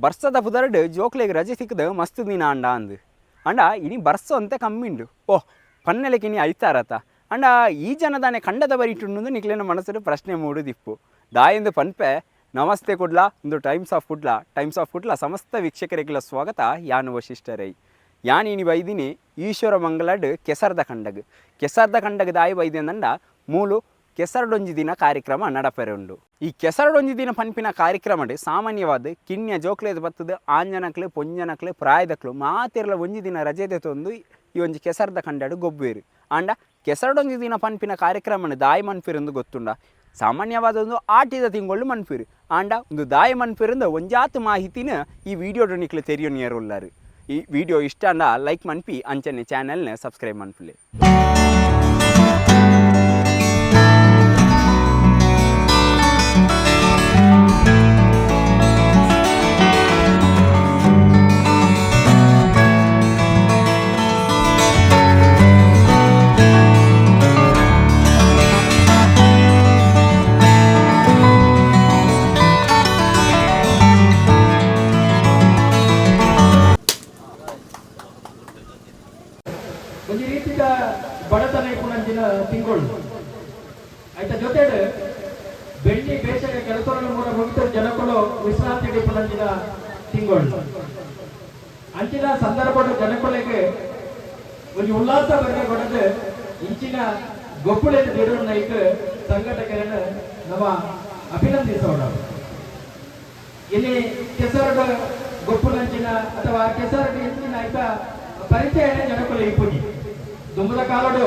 ಬರ್ಸದ ಪುದರ್ಡ್ ಜೋಕ್ಲೆಗ್ ರಜೆ ತಿಕ್ಕುದು ಮಸ್ತ್ ದಿನ ಆಂಡ ಅಂದ್. ಆಂಡ ಇನಿ ಬರ್ಸ ಒಂತೆ ಕಮ್ಮಿ ಉಂಡು. ಓಹ್ ಪನ್ನೆಲೆಕ್ ಇನಿ ಐತಾರತ. ಆಂಡ ಈ ಜನದಾನೆ ಕಂಡದ ಬರಿಟುಂಡು ನಿಕ್ಲೆನ ಮನಸ್ಸುಡು ಪ್ರಶ್ನೆ ಮೂಡುದಿಪ್ಪು. ದಾಯೆಂದು ಪನ್ಪೆ. ನಮಸ್ತೆ ಕುಡ್ಲ, ಇಂದು times of Kudla. Times of Kudla ಸಮಸ್ತ ವೀಕ್ಷಕರಿಗೆಲ್ಲ ಸ್ವಾಗತ. ಯಾನ್ ವಶಿಷ್ಠ ರೈ. ಯಾನ್ ಇನಿ ಬೈದಿನಿ ಈಶ್ವರ ಮಂಗಲಡ್ ಕೆಸರ್ದ ಕಂಡಗ್. ಕೆಸರ್ದ ಕಂಡಗ್ ದಾಯಿ ಬೈದೆ ಮೂಲು ಕೆಸರ್ಡೊಂಜಿ ದಿನ ಕಾರ್ಯಕ್ರಮ ನಡಪೆರೆ ಉಂಡು. ಈ ಕೆಸರ್ಡೊಂಜಿ ದಿನ ಪನ್ಪಿನ ಕಾರ್ಯಕ್ರಮಡ್ ಸಾಮಾನ್ಯವಾದ್ ಕಿನ್ಯ ಜೋಕ್ಲೆದ್ ಬತ್ತುದು ಆಂಜನಕ್ಲು ಪೊಂಜನಕ್ಲು ಪ್ರಾಯದಕ್ಲು ಮಾತೆರ್ಲ ಒಂಜಿ ದಿನ ರಜೆ ದೆತೊಂದು ಈ ಒಂಜಿ ಕೆಸರ್ದ ಕಂಡಡ್ ಗೊಬ್ಬುವೆರ್. ಆಂಡ ಕೆಸರ್ಡೊಂಜಿ ದಿನ ಪನ್ಪಿನ ಕಾರ್ಯಕ್ರಮನ್ ದಾಯಿ ಮನ್ಪೆರೆಂದು ಗೊತ್ತುಂಡ? ಸಾಮಾನ್ಯವಾದ ಒಂದು ಆಟಿದ ತಿಂಗಳು ಮನ್ಪೆರ್. ಆಂಡ ಉಂದು ದಾಯಿ ಮನ್ಪೆರೆಂದು ಒಂಜಾತ್ ಮಾಹಿತಿನ ಈ ವಿಡಿಯೋಡು ನಿಕ್ಲು ತೆರಿಯೊನಿಯರ್ ಉಲ್ಲರ್. ಈ ವಿಡಿಯೋ ಇಷ್ಟ ಆಂಡ ಲೈಕ್ ಮನ್ಪಿ, ಅಂಚನೆ ಚಾನೆಲ್ನ ಸಬ್ಸ್ಕ್ರೈಬ್ ಮನ್ಪುಲೆ. ಒಂಜಿ ರೀತಿದ ಬಡತನ ಇಪ್ಪುನಂಚಿನ ತಿಂಗಳು ಐತ ಜೊತೆಡ್ ಬೆಳ್ಳಿ ಬೇಸಗೆ ಕೆಲಸವನ್ನು ಮೂಲ ಮುಗಿತ ಜನಕುಲು ವಿಶ್ರಾಂತಿ ಇಪ್ಪುನಂಚಿನ ತಿಂಗಳು. ಅಂಚಿನ ಸಂದರ್ಭದ ಜನಕುಲೆಗೆ ಒಂಜಿ ಉಲ್ಲಾಸ ಬರ್ರೆ ಕೊಡದು ಇಂಚಿನ ಗೊಪ್ಪುಳೆನ್ ದಿಡುನೈಕ್ ಸಂಘಟಕರನ್ನು ನಮ್ಮ ಅಭಿನಂದಿಸೋಣ. ಇಲ್ಲಿ ಕೆಸರಡು ಗೊಪ್ಪುನಂಚಿನ ಅಥವಾ ಕೆಸರಡು ಇಂಚಿನ ಐತ ಪರಿಚಯನೇ ಜನಕುಲು ಇಪ್ಪುಜಿ. ದುಂಬುದ ಕಾಲಡು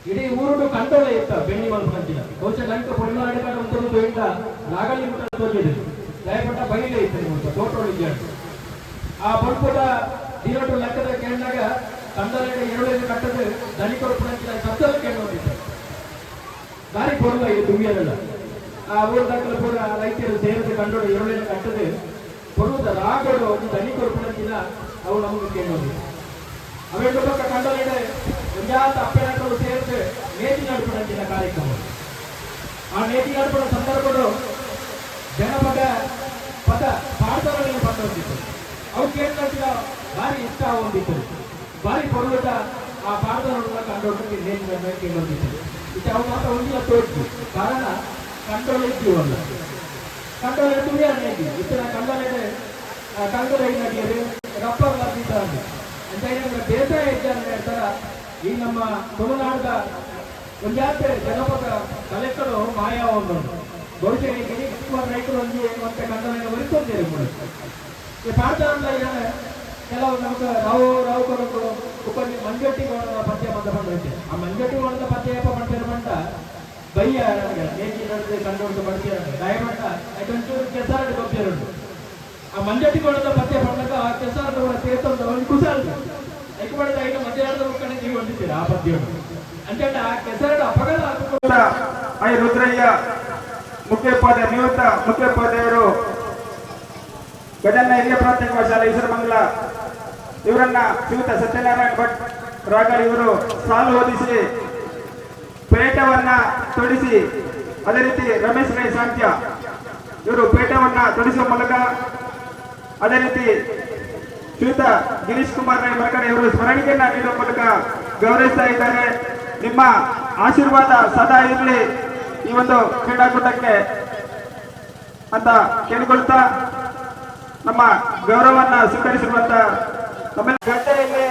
ಇಡೀ ಊರುಡು ಕಂಡೋಳೆ ಇತ್ತ ಬೆಣ್ಣಿ ಮಲ್ಪುನಂಚಿನ. ಬಹುಶಃ ಲಂಕ ಪೊಡಿಮಾಡಿ ಕಾಡ ಉಂಟು ತೋಯಿಂಡ ನಾಗಲಿ ಮುಟ್ಟ ತೋಜಿದೆ. ದಯಪಟ್ಟ ಬೈಲೆ ಇತ್ತು ಮುಲ್ಪ ತೋಟೋಳು ಇಜ್ಜಾಂಡ್. ಆ ಬೊಲ್ಪುದ ದಿನೊಟು ಲೆಕ್ಕದ ಕೇಂಡಾಗ ಕಂಡಲೆಡೆ ಎರಡೇನು ಕಟ್ಟದು ದನಿ ಕೊರಪುನಂಚಿನ ಶಬ್ದಲು ಕೇಂಡೊಂದಿತ್ತು. ಬಾರಿ ಪೊರ್ಲ ಇದು ದುಮ್ಮಿಯಲ್ಲ. ಆ ಊರು ದಾಖಲೆ ಪೂರ ರೈತರು ಸೇರಿದ ಕಂಡೋಡು ಎರಡೇನು ಕಟ್ಟದು ಪೊರ್ಲದ ರಾಗೋಡು ಒಂದು ದನಿ ಕೊರಪುನಂಚಿನ ಅವು ನಮಗೆ ಕೇಂಡೊಂದಿತ್ತು. ಅವೆರಡು ಪಕ್ಕ ಕಂಡಲೆಡೆ ಒಂಜಾತ ಅಪ್ಪೆನಕಲು ಸೇರಿದು ನೇತಿ ನಡುಪುನಂಚಿನ ಕಾರ್ಯಕ್ರಮ. ಆ ನೇತಿ ನಡುಪುನ ಸಂದರ್ಭಡು ಜನಪದ ಪದ ಪಾಡ್ದನಗಳನ್ನು ಪಂಡೊಂದಿತ್ತು. ಅವು ಕೇಳಿದಂಚಿನ ಭಾರಿ ಇಷ್ಟ ಆವೊಂದಿತ್ತು. ಭಾರಿ ಪೊರ್ಲುದ ಆ ಪಾಡ್ದನಗಳ ಕಂಡೊಟ್ಟು ನೇತಿ ನಡುವೆ ಕೇಳೊಂದಿತ್ತು. ಇತ್ತೆ ಅವು ಮಾತ್ರ ಒಂಜಿಲ ತೋಡ್ದು ಕಾರಣ ಕಂಡೋಳೆ ಇದ್ದೀವಲ್ಲ. ಕಂಡೋಳೆ ತುಳಿಯ ನೇತಿ ಇತ್ತಿನ ಕಂಡೋಲೆಡೆ ಕಂಡೋಳೆ ನಡಿಯರು ರಬ್ಬರ್ ಲಬ್ಬಿತ ಅಂತ ಏನಂದ್ರೆ ಬೇಸಾಯ ಹೆಚ್ಚಾದ್ರೆ ಹೇಳ್ತಾರ. ಈ ನಮ್ಮ ತುಳುನಾಡದ ಒಂಜಾತ್ ಜನಪದ ಕಲೆಕಲು ಮಾಯ ಒಂದೊಂದು. ಬಹುಶಃ ಈ ಗಿರೀಶ್ ರೈತರು ಒಂಜಿ ಮತ್ತೆ ಕಂಡೋಲೆನ ಒರಿತೊಂದೇರು ಮೂಲು. ಈ ಪಾಡ್ದನಲ ಏನ ಕೆಲವು ನಮಕ್ ರಾವು ರಾವು ಕೊರಕು ಉಪ್ಪಲ್ಲಿ ಮಂಜೊಟ್ಟಿ ಕೋಣದ ಪದ್ಯ ಮಂದ ಪಂಡ್ರೆ. ಆ ಮಂಜೊಟ್ಟಿ ಕೋಣದ ಪದ್ಯ ಏಪ ಪಂಪೇರು ಪಂಡ ಬಯ್ಯ ನಮಗೆ ನೇಜಿ ನಡೆದು ಕಂಡು ಬಡ್ತೀರ ದಯಮಂಟ ಐಕೊಂಚೂರು ಕೆಸರಡು ಗೊತ್ತಿರುಂಡು. ಆ ಮಂಜೊಟ್ಟಿ ಕೋಣದ ಪದ್ಯ ಪಂಡಾಗ ಆ ಕೆಸರಡು ಸೇರ್ತೊಂದು ಒಂದು ಕುಸಲ್ ಐಕು ಪಡೆದ ಐದು ಮಧ್ಯಾಹ್ನದ ಮುಕ್ಕಣೆ ನೀವು ಹೊಂದಿದ್ದೀರಾ ಆ ಪದ್ಯವನ್ನು అంటే ಆ ಕೆಸರಡು ಅಪಗಲ I Rudrayya ಮುಖ್ಯೋಪಾಧ್ಯಾಯ, ನಿವೃತ್ತ ಮುಖ್ಯೋಪಾಧ್ಯಾಯರು, ಗಜನ್ನ ಹಿರಿಯ ಪ್ರಾಥಮಿಕ ಶಾಲೆ ಈಶ್ವರಮಂಗಲ ಇವರನ್ನ ಶ್ರೀಯುತ ಸತ್ಯನಾರಾಯಣ ಭಟ್ ರಾಗರ್ ಇವರು ಸಾಲು ಓದಿಸಿ ಪೇಟವನ್ನ ತೊಡಿಸಿ, ಅದೇ ರೀತಿ ರಮೇಶ್ ರೈ ಸಾಂತ್ಯ ಇವರು ಪೇಟವನ್ನ ತೊಡಿಸುವ ಮೂಲಕ, ಅದೇ ರೀತಿ ಶ್ರೀಯುತ ಗಿರೀಶ್ ಕುಮಾರ್ ರೈ ಮರಕಡೆ ಇವರು ಸ್ಮರಣಿಕೆಯನ್ನ ನೀಡುವ ಮೂಲಕ ಗೌರವಿಸ್ತಾ ಇದ್ದಾರೆ. ನಿಮ್ಮ ಆಶೀರ್ವಾದ ಸದಾ ಇರಲಿ ಈ ಒಂದು ಕ್ರೀಡಾಕೂಟಕ್ಕೆ ಅಂತ ಕೇಳಿಕೊಳ್ತಾ ನಮ್ಮ ಗೌರವವನ್ನ ಸ್ವೀಕರಿಸಿರುವಂತ ನಮ್ಮ ಗಡ್ಡೆಯಲ್ಲಿ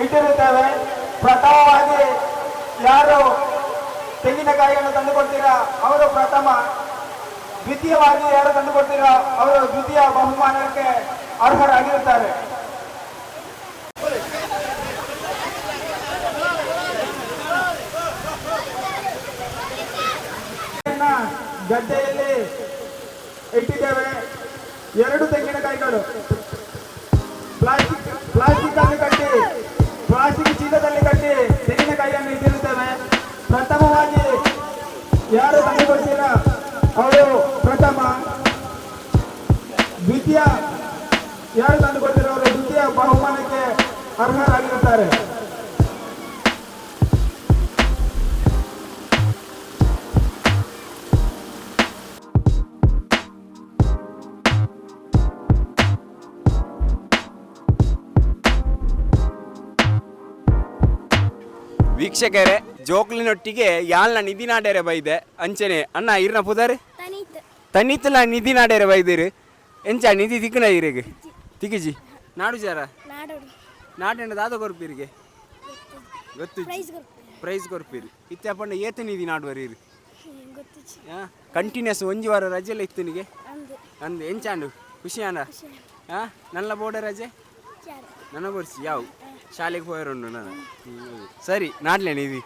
ಇಟ್ಟಿರುತ್ತೇವೆ. ಪ್ರಥಮವಾಗಿ ಯಾರು ತೆಂಗಿನಕಾಯಿಯನ್ನು ತಂದುಕೊಡ್ತೀರಾ ಅವರು ಪ್ರಥಮ, ದ್ವಿತೀಯವಾಗಿ ಯಾರು ತಂದುಕೊಡ್ತೀರಾ ಅವರು ದ್ವಿತೀಯ ಬಹುಮಾನಕ್ಕೆ ಅರ್ಹರಾಗಿರುತ್ತಾರೆ. ಗಡ್ಡೆಯಲ್ಲಿ ಇಟ್ಟಿದ್ದೇವೆ. ಎರಡು ತೆಂಗಿನಕಾಯಿಗಳು ಪ್ಲಾಸ್ಟಿಕ್ ಪ್ಲಾಸ್ಟಿಕ್ ಅಲ್ಲಿ ಕಟ್ಟಿ, ಪ್ಲಾಸ್ಟಿಕ್ ಚೀಲದಲ್ಲಿ ಕಟ್ಟಿ ತೆಂಗಿನಕಾಯಿಯನ್ನು ಇಟ್ಟಿರುತ್ತೇವೆ. ಪ್ರಥಮವಾಗಿ ಯಾರು ತಂದುಕೊಡ್ತೀರಾ ಅವರು ಪ್ರಥಮ, ದ್ವಿತೀಯ ಯಾರು ತಂದುಕೊಡ್ತೀರೋ ಅವರು ದ್ವಿತೀಯ ಬಹುಮಾನಕ್ಕೆ ಅರ್ಹರಾಗಿರುತ್ತಾರೆ. ವೀಕ್ಷಕರೇ, ಜೋಕ್ಲಿನೊಟ್ಟಿಗೆ ಯಾಲ್ನ ನಿಧಿ ನಾಡ್ಯರೆ ಬೈದೆ ಅಂಚನೆ. ಅಣ್ಣ, ಇರ್ನ ಪುದರ್? ತನೀತ್. ತನ್ನಿತ್ತಲ ನಿಧಿ ನಾಡ್ಯರೆ ಬೈದಿರು. ಎಂಚ ನಿಧಿ ತಿಕ್ಕನ ಇರಿಗೆ? ತಿಕ್ಕಿಜಿ. ನಾಡು ಜಾರ? ನಾಡೋಡು. ನಾಟೆಂಡ ದಾದ ಕೊರ್ಪಿರಿಗೆ ಗೊತ್ತು? ಪ್ರೈಸ್ ಕೊರ್ಪುನ. ಪ್ರೈಸ್ ಕೊರ್ಪಿರಿ. ಇತ್ತೆ ಅಪ್ಪಂಡ ಏತ ನಿಧಿ ನಾಡುವರಿ ಇರು? ಗೊತ್ತಿಜ್ಜಿ. ಕಂಟಿನ್ಯೂಸ್ ಒಂಜಿ ವಾರ ರಜೆಲ್ಲ ಇತ್ತು ನಿಗೆ? ಅಂದು. ಅಂದು. ಎಂಚಾಂಡು, ಖುಷಿ ಆಂಡ? ಹಾ, ನನ್ನ ಬೋರ್ಡ ರಜೆ? ಯಾರು? ನನ್ನ ಬರ್ಸಿ ಯಾವ ಶಾಲೆಗೆ ಹೋಯರುಂಡು ನಾನು. ಸರಿ, ನಾಡ್ಲೆ ನಿಧಿ.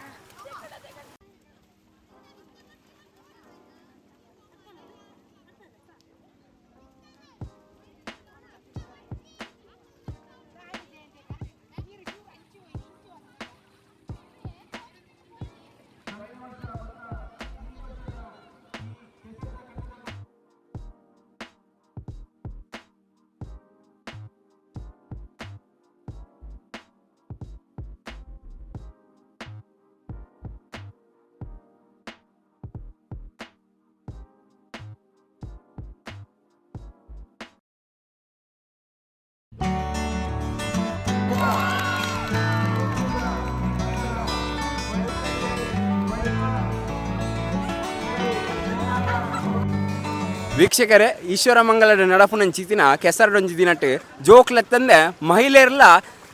ವೀಕ್ಷಕರೇ, ಈಶ್ವರ ಮಂಗಲದ ನಡಪುನಂಚಿತಿನ ಕೆಸರಡೊಂಜಿ ದಿನಟ್ ಜೋಕ್ಲತ್ತಂದೆ ಮಹಿಳೆಯರ್ಲ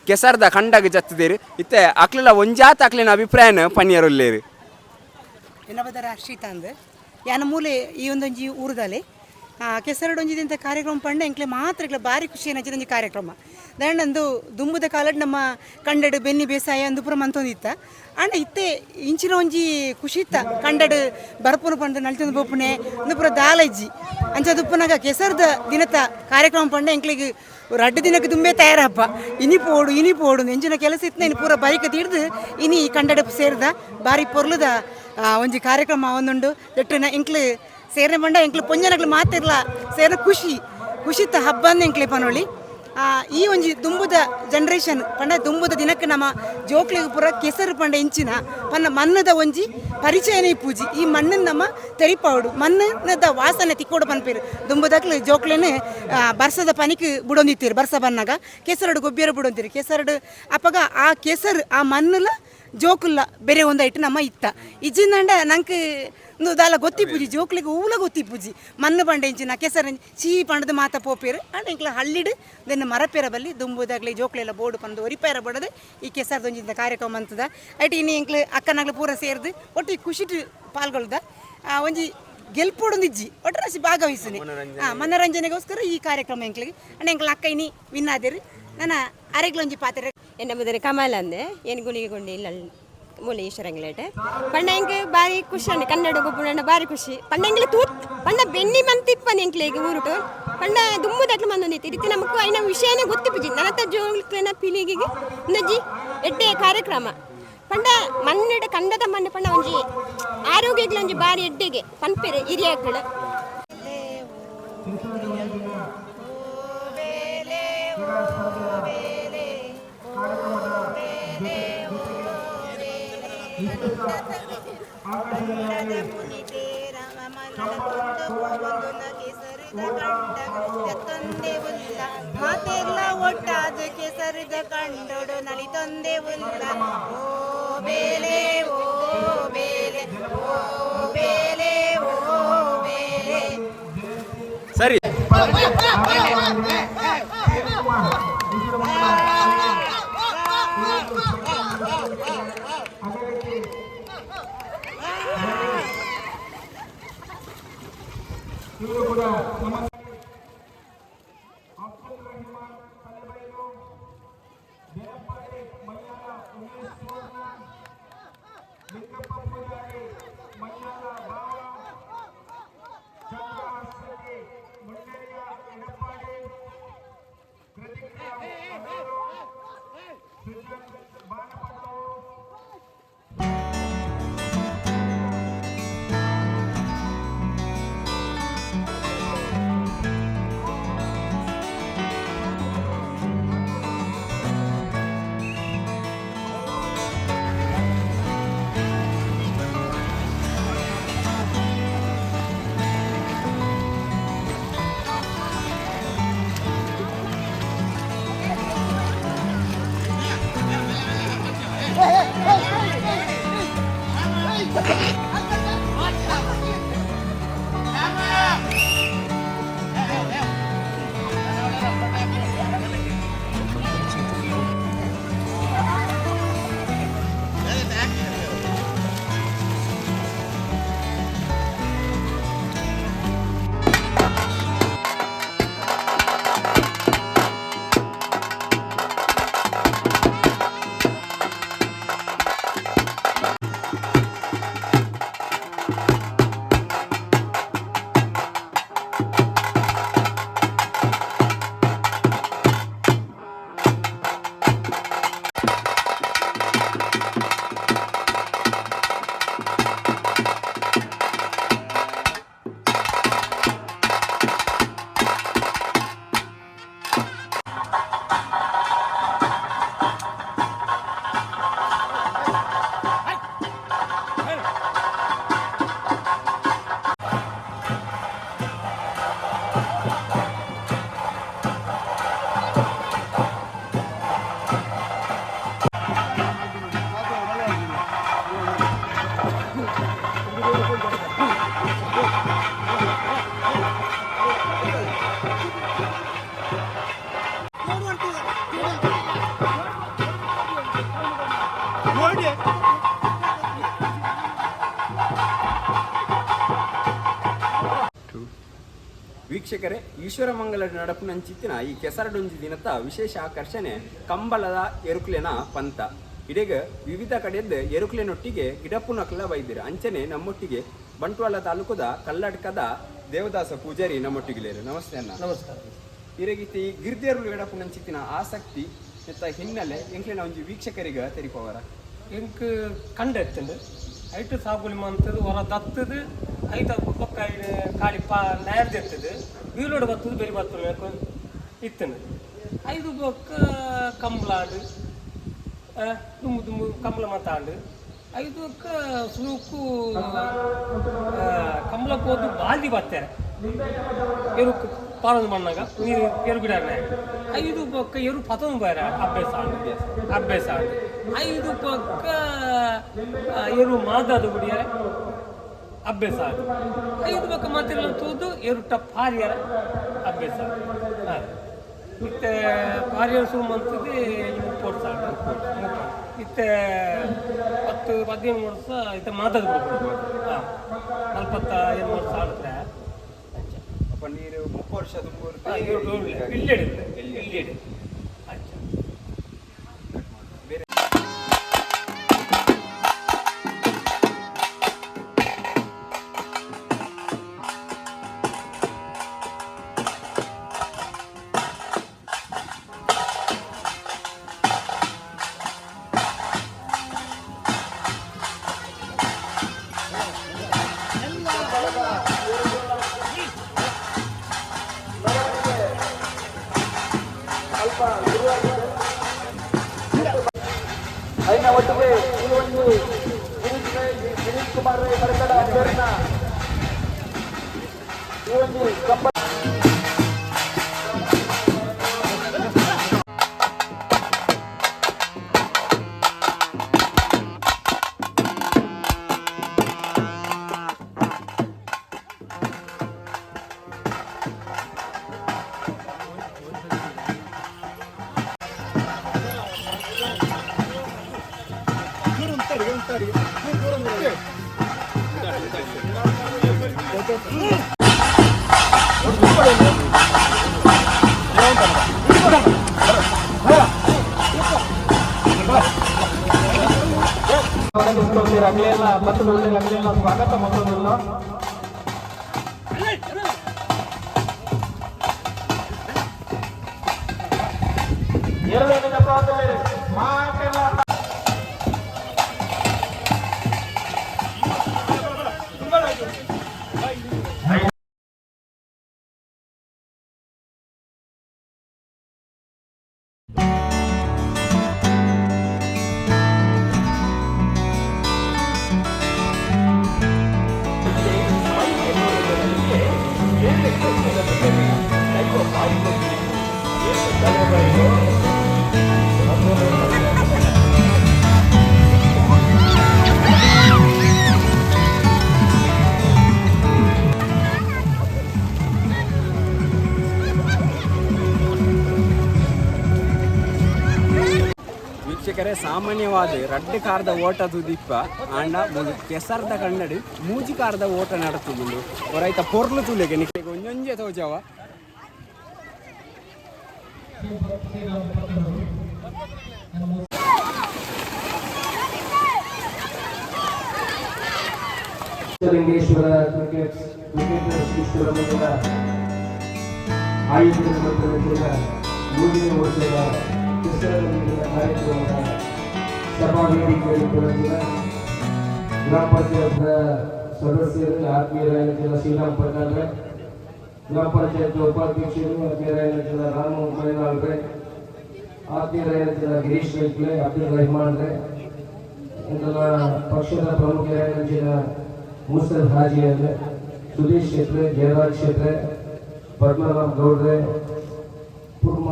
ಕೆಸರ್ದ ಕಂಡಾಗ ಜತ್ತದೇರು. ಇತ್ತೆ ಅಕ್ಲೆಲ ಒಂಜಾತ ಅಕ್ಲೆನ ಅಭಿಪ್ರಾಯನ ಪನ್ನಿಯರುಲ್ಲೇರು. ಎನ್ನಬದರ ಹರ್ಷಿತ ಅಂದ್. ಯಾನ ಮೂಲೆ ಈ ಒಂದೊಂಜಿ ಊರುದಲೆ ಕೆಸರಡೊಂಜಿದಿಂತ ಕಾರ್ಯಕ್ರಮ ಪಂಡ ಎಂಕ್ಲೆ ಮಾತ್ರ ಇಕ್ಲೆ ಬಾರಿ ಖುಷಿ ಒಂಜಿ ಕಾರ್ಯಕ್ರಮ. ದಂಡಂದು ದುಂಬುದ ಕಾಲಡ್ ನಮ್ಮ ಕಂಡಡು ಬೆನ್ನಿ ಬೇಸಾಯ ಅಂದು ಪೂರ ಮಂತೊಂದಿತ್ತ. ಆಂಡ ಇತ್ತೆ ಇಂಚಿನ ಒಂಜಿ ಖುಷಿ ಇತ್ತ ಕಂಡಡು ಬರ್ಪುನು ಪಂಡ ನಲ್ತೊಂದು ಬೋಪುನೆ ಅಂದು ಪೂರ ದಾಲ ಇಜ್ಜಿ. ಅಂಚ ದುಪ್ಪುನಾಗ ಕೆಸರದ ದಿನತ ಕಾರ್ಯಕ್ರಮ ಪಂಡ ಎಂಕ್ಲೆಗ್ ರಡ್ಡು ದಿನಕ್ಕೆ ದುಂಬೆ ತಯಾರಪ್ಪ. ಇನಿ ಪೋಡು, ಇನಿ ಪೋಡು, ಎಂಚಿನ ಕೆಲಸ ಇತ್ತು ಇನಿ ಪೂರ ಬೈಕ್ ತಿಡ್ದು ಇನಿ ಕಂಡಡ ಸೇರ್ದ. ಬಾರಿ ಪೊರ್ಲುದ ಒಂಜಿ ಕಾರ್ಯಕ್ರಮ ಒಂದುಂಡು ದೆಟ್ಟುನ. ಎಂಕ್ಲು ಸೇರ್ನೆ ಪಂಡ ಎಂಕ್ಲು ಪೊಂಜನಕ್ಲು ಮಾತಿರ್ಲ ಸೇರ್ನ ಖುಷಿ ಖುಷಿತ ಹಬ್ಬ ಅಂದ್ ಎಂಕ್ಲೆ ಪನೊಳಿ. ಈ ಒಂಜಿ ದುಂಬುದ ಜನ್ರೇಷನ್ ಪಂಡ ದುಂಬುದ ದಿನಕ್ಕೆ ನಮ್ಮ ಜೋಕ್ಲಿಗೆ ಪೂರ ಕೆಸರು ಪಂಡ ಇಂಚಿನ ಪನ್ನ ಮಣ್ಣದ ಒಂಜಿ ಪರಿಚಯನೇ ಪೂಜಿ. ಈ ಮಣ್ಣನ್ನು ನಮ್ಮ ತೆರಿಪಾವಡು, ಮಣ್ಣದ ವಾಸನೆ ತಿಕ್ಕೋಡು ಪನ್ಪೇರು. ದುಂಬುದಕ್ಲು ಜೋಕ್ಲೇನೆ ಬರ್ಸದ ಪನಿಕ್ ಬುಡೊಂದಿತ್ತೀರು. ಬರ್ಸ ಬನ್ನಾಗ ಕೆಸರಡು ಗೊಬ್ಬಿಯರು ಬುಡೊಂದಿರು ಕೆಸರಡು. ಅಪ್ಪಗ ಆ ಕೆಸರು ಆ ಮಣ್ಣುಲ ಜೋಕುಲ್ಲ ಬೇರೆ ಒಂದೈಟು ನಮ್ಮ ಇತ್ತ. ಇಜ್ಜಿಂದಂಡ ನಂಗೆ ಇಂದು ದಾಲ ಗೊತ್ತಿಪೂಜಿ, ಜೋಕ್ಲಿಗೆ ಊಲ ಗೊತ್ತಿಪೂಜಿ. ಮಣ್ಣು ಪಂಡ ಇಂಚಿನ, ಕೆಸರು ಚೀ ಪಂಡದ ಮಾತ ಪೋಪೇರು. ಅಂಡ ಇಂಕ್ಲ ಹಳ್ಳಿಡು ದೆನ್ನ ಮರಪೇರ ಬಲ್ಲಿ. ದುಂಬುದಾಗ್ಲಿ ಜೋಕ್ಲೆಲ್ಲ ಬೋಡು ಪಂದು ಒರಿಪೇರ ಬಡದು ಈ ಕೆಸರ್ದೊಂಜಿಂದ ಕಾರ್ಯಕ್ರಮ ಅಂತದ. ಐಟ್ ಇನಿ ಎಂಕ್ಲು ಅಕ್ಕನಾಗ್ಲು ಪೂರ ಸೇರ್ದು ಒಟ್ಟು ಈ ಖುಷಿಟ್ ಪಾಲ್ಗೊಳ್ದ. ಒಂಜಿ ಗೆಲ್ಪೊಡೊಂದಿಜ್ಜಿ, ಒಟ್ಟು ರಾಶಿ ಭಾಗವಹಿಸಿನಿ ಮನೋರಂಜನೆಗೋಸ್ಕರ ಈ ಕಾರ್ಯಕ್ರಮ ಎಂಕ್ಲಿಗೆ. ಅಂಡ ಎಂಕ್ಲ ಅಕ್ಕ ಇನಿ ವಿನ್ ಆದಿರು. ನನ್ನ ಅರೆಗ್ಲೊಂಜಿ ಪಾತ್ರೆ. ಎನ್ನ ಮುದರಿ ಕಮಲ್ ಅಂದೆ. ಏನು ಗುಳಿಗೆ ಗೊಂಡಿ ಇಲ್ಲ ಮೂಲೆ ಈಶ್ವರಂಗ್ಲೇಟೆ ಪಂಡ. ಎಂಕ್ ಬಾರಿ ಖುಷಿ ಅಂಡ್ ಕನ್ನಡ ಗೊಬ್ಬುಂಡ ಬಾರಿ ಖುಷಿ. ಪಂಡ ಎಂಕ್ಲೆ ತೂತ್ ಪಂಡ ಬೆನ್ನಿ ಮಂತಿಪ್ಪನ ಎಂಕ್ಲೆಗ್ ಊರುಟು ಪಂಡ ದುಮ್ಮುದಕ್ಲು ಮಂದೊಂದಿತ್ತು. ಇತ್ತೆ ನಮಕ್ ಐನ ವಿಷಯನೇ ಗೊತ್ತಿಪ್ಪುಜಿ. ನನತ ಜೋಕ್ಲೆನ ಪೀಳಿಗೆಗೆ ಒಂದೊಂಜಿ ಎಡ್ಡೆ ಕಾರ್ಯಕ್ರಮ. ಪಂಡ ಮಣ್ಣೆಡ್ ಕಂಡದ ಮಣ್ಣು ಪಂಡ ಒಂಜಿ ಆರೋಗ್ಯಗ್ಲ ಒಂಜಿ ಬಾರಿ ಎಡ್ಡೆಗೆ ಪನ್ಪೆರ್ ಹಿರಿಯಾಕ್ಳು. ಮಾತೆಲ್ಲ ಒಟ್ಟಾದ ಕೆಸರಿದ ಕಂಡೋಡು ನಲಿತೊಂದೆ ಉಲ್ಲ. ಓ ಬೇಲೆ, ಓ ಬೇಲೆ, ಓ ಬೇಲೆ, ಓ ಬೇಲೆ. ಸರಿ. ಇವರು ಕೂಡ ನಮ್ಮ ಅಬ್ದುಲ್ ರೆಹಮಾನ್ ತಲೆಬೈಲು, ದೇವಪಾಡಿ ಮಯ್ಯಾಲ ಉಮೇಶ್ ಸುವರ್ಣ, ಲಿಂಗಪ್ಪ ಪೂಜಾರಿ ಮಯ್ಯಾಲ ಬಾವ, ಚಂದ್ರಹಾಸ್ ಶೆಟ್ಟಿ ಮುಂಡೇರಿಯ ಎಡಪ್ಪಾಡಿ, ಕೃತಿಕ್ ರಾವ್ ಅಮೇರು, ಸೃಜನ್ ಬಾನಪದವು. ವೀಕ್ಷಕರೇ, ಈಶ್ವರಮಂಗಲ ನಡಪುನಂಚಿತ್ತಿನ ಈ ಕೆಸರಡೊಂಜಿ ದಿನತ ವಿಶೇಷ ಆಕರ್ಷಣೆ ಕಂಬಳದ ಎರುಕ್ಲೆನ ಪಂತ. ಇಡೆಗ ವಿವಿಧ ಕಡೆಯದ್ದು ಎರುಕ್ಲೆನೊಟ್ಟಿಗೆ ಗಿಡಪುನಕ್ಲ ಬೈದಿರು. ಅಂಚನೆ ನಮ್ಮೊಟ್ಟಿಗೆ ಬಂಟ್ವಾಳ ತಾಲೂಕುದ ಕಲ್ಲಡ್ಕದ ದೇವದಾಸ ಪೂಜಾರಿ ನಮ್ಮೊಟ್ಟಿಗೆ. ನಮಸ್ತೆ ಅಣ್ಣ. ನಮಸ್ಕಾರ. ಇರೆಗಿತ್ತಿ ಗಿರ್ದೇರುಲು ಗಿಡಪುನಂಚಿತ್ತಿನ ಆಸಕ್ತಿ ಎತ್ತ ಹಿನ್ನೆಲೆ ಎಂಕ್ಲೆನ ಒಂಜಿ ವೀಕ್ಷಕರಿಗೆ ತೆರಿಪವರ? ಎಂಕ್ ಕಂಡ ಎತ್ತಂಡು, ಐಟು ಸಾಗುಲಿ ಮಂತದು, ಹೊರ ದತ್ತದು, ಐತ ಬೊಕ್ಕ ಖಾಲಿ ಪಾ ನೇರ್ದು ಎತ್ತದು, ಬೀಲೋಡು ಬತ್ತದು, ಬೆರಿ ಬತ್ತದು ಇತ್ತಂಡು. ಐದು ಬೊಕ್ಕ ಕಂಬಳಾಂಡು, ದುಂಬು ದುಂಬು ಕಂಬಳ ಮಾತಾಂಡು. ಐದು ಬೊಕ್ಕ ಸುರುಕು ಕಂಬಳ ಪೋದು ಬಾಲ್ದಿ ಬತ್ತಾರೆ, ಎರುಕು ಪಾಲೊಂದು ಮಣ್ಣಾಗ ನೀರು ಎರು ಗಿಡ. ಐದು ಬೊಕ್ಕ ಎರು ಪತೊಂದು ಬಾರ ಅಭ್ಯಾಸ ಆಂಡ್, ಅಭ್ಯಾಸ ಆಂಡ್. ಐದು ಬೊಕ್ಕ ಎರು ಮಾದಾದ ಗುಡಿಯರೆ ಅಭ್ಯಾಸ ಆಂಡ್. ಐದು ಬೊಕ್ಕ ಮಾತೆಲ್ಲ ತೂದು ಎರುಟ ಪಾರಿಯರ ಅಭ್ಯಾಸ ಆಂಡ್. ಇತ್ತೆ ಪಾರಿಯರ ಶುರು ಮಂತದ್ದು 30 ವರ್ಷ ಆಂಡ್. ಇತ್ತೆ 10-15 ವರ್ಷ ಇತ್ತೆ ಮಾತಾದ ಬಿಡ್ಬೋದು. ಹಾಂ, 47 ವರ್ಷ ಆಡ್ತಾರೆ. ಅಪ್ಪ, ನೀರು 30 ವರ್ಷ ತುಂಬ. ಇಲ್ಲೇಡು ಇಲ್ಲೇಡು. ಅಚ್ಚ. ಬೇರೆ. ಐನ ಒಟ್ಟಿಗೆ ಈ ಒಂದು ಗಿರೀಶ್ ರೈ, ಗಿರೀಶ್ ಕುಮಾರ್ ರೈ ಬರಕಡ ಅವರನ್ನ ಈ ಒಂದು ಕಂಬ ಅಗಲೆಲ್ಲ ಬತ್ತು ಅಗಲೆಲ್ಲ ಸ್ವಾಗತ ಮತ್ತೊಂದಿಲ್ಲ. ಎರಡನೇ ಮಾತೆಲ್ಲ. ವೀಕ್ಷಕರೇ, ಸಾಮಾನ್ಯವಾದ ರಡ್ಡ್ ಕಾರದ ಓಟ ತುದಿಪ್ಪ ಆಂಡ ಮೂಲು ಕೆಸರ್ದ ಕಣ್ಣಡಿ ಮೂಜಿ ಕಾರದ ಓಟ ನಡತುದುಂಡು. ಒರೈತ ಪೊರ್ಲು ತೂಲೆಗೆ ನಿಕ್ಲೆಗ್ ಒಂಜೊಂಜೆ ತೋಜವ. ಲಿಂಗೇಶ್ವರ ಕ್ರಿಕೆಟ್ ಕ್ರಿಕೆಟರ್ಸ್ ಈಶ್ವರ ಆಯೋಜನೆ ಮಂಡಳಿಯ 3ನೇ ವರ್ಷದ ಕೆಸರಲ್ಲಿನ ಕಾರ್ಯಕ್ರಮದ ಸಭಾ ವೇದಿಕೆಯಲ್ಲಿ ಕೊಡಗಿನ ಗ್ರಾಮ ಪಂಚಾಯತ್ ಸದಸ್ಯರು ಆತ್ಮೀಯರಾದ ಶ್ರೀರಾಮ್ ಪಟ್ಟಾಳ್ರೆ, ಗ್ರಾಮ ಪಂಚಾಯತ್ ಉಪಾಧ್ಯಕ್ಷರು ಆತ್ಮೀಯರಾದ ರಾಮು ಮೈನಾಳ್ರೆ, ಆತ್ಮೀಯರಾದ ಗಿರೀಶ್ ರೈಕ್ಲೆ, ಅಬ್ದುಲ್ ರೆಹಮಾನ್ ರೇ, ಇಂತೆಲ್ಲ ಪಕ್ಷದ ಪ್ರಮುಖರಾದ ಮುಸಲ್ ಹಾಜಿ ಅವರೇ, ಸುಧೀಶ್ ಶೆಟ್ರೆ, ಜಯರಾಜ್ ಶೆಟ್ರೆ, ಪದ್ಮನಾಭ್ ಗೌಡ್ರೆ, ಪೂರ್ಣ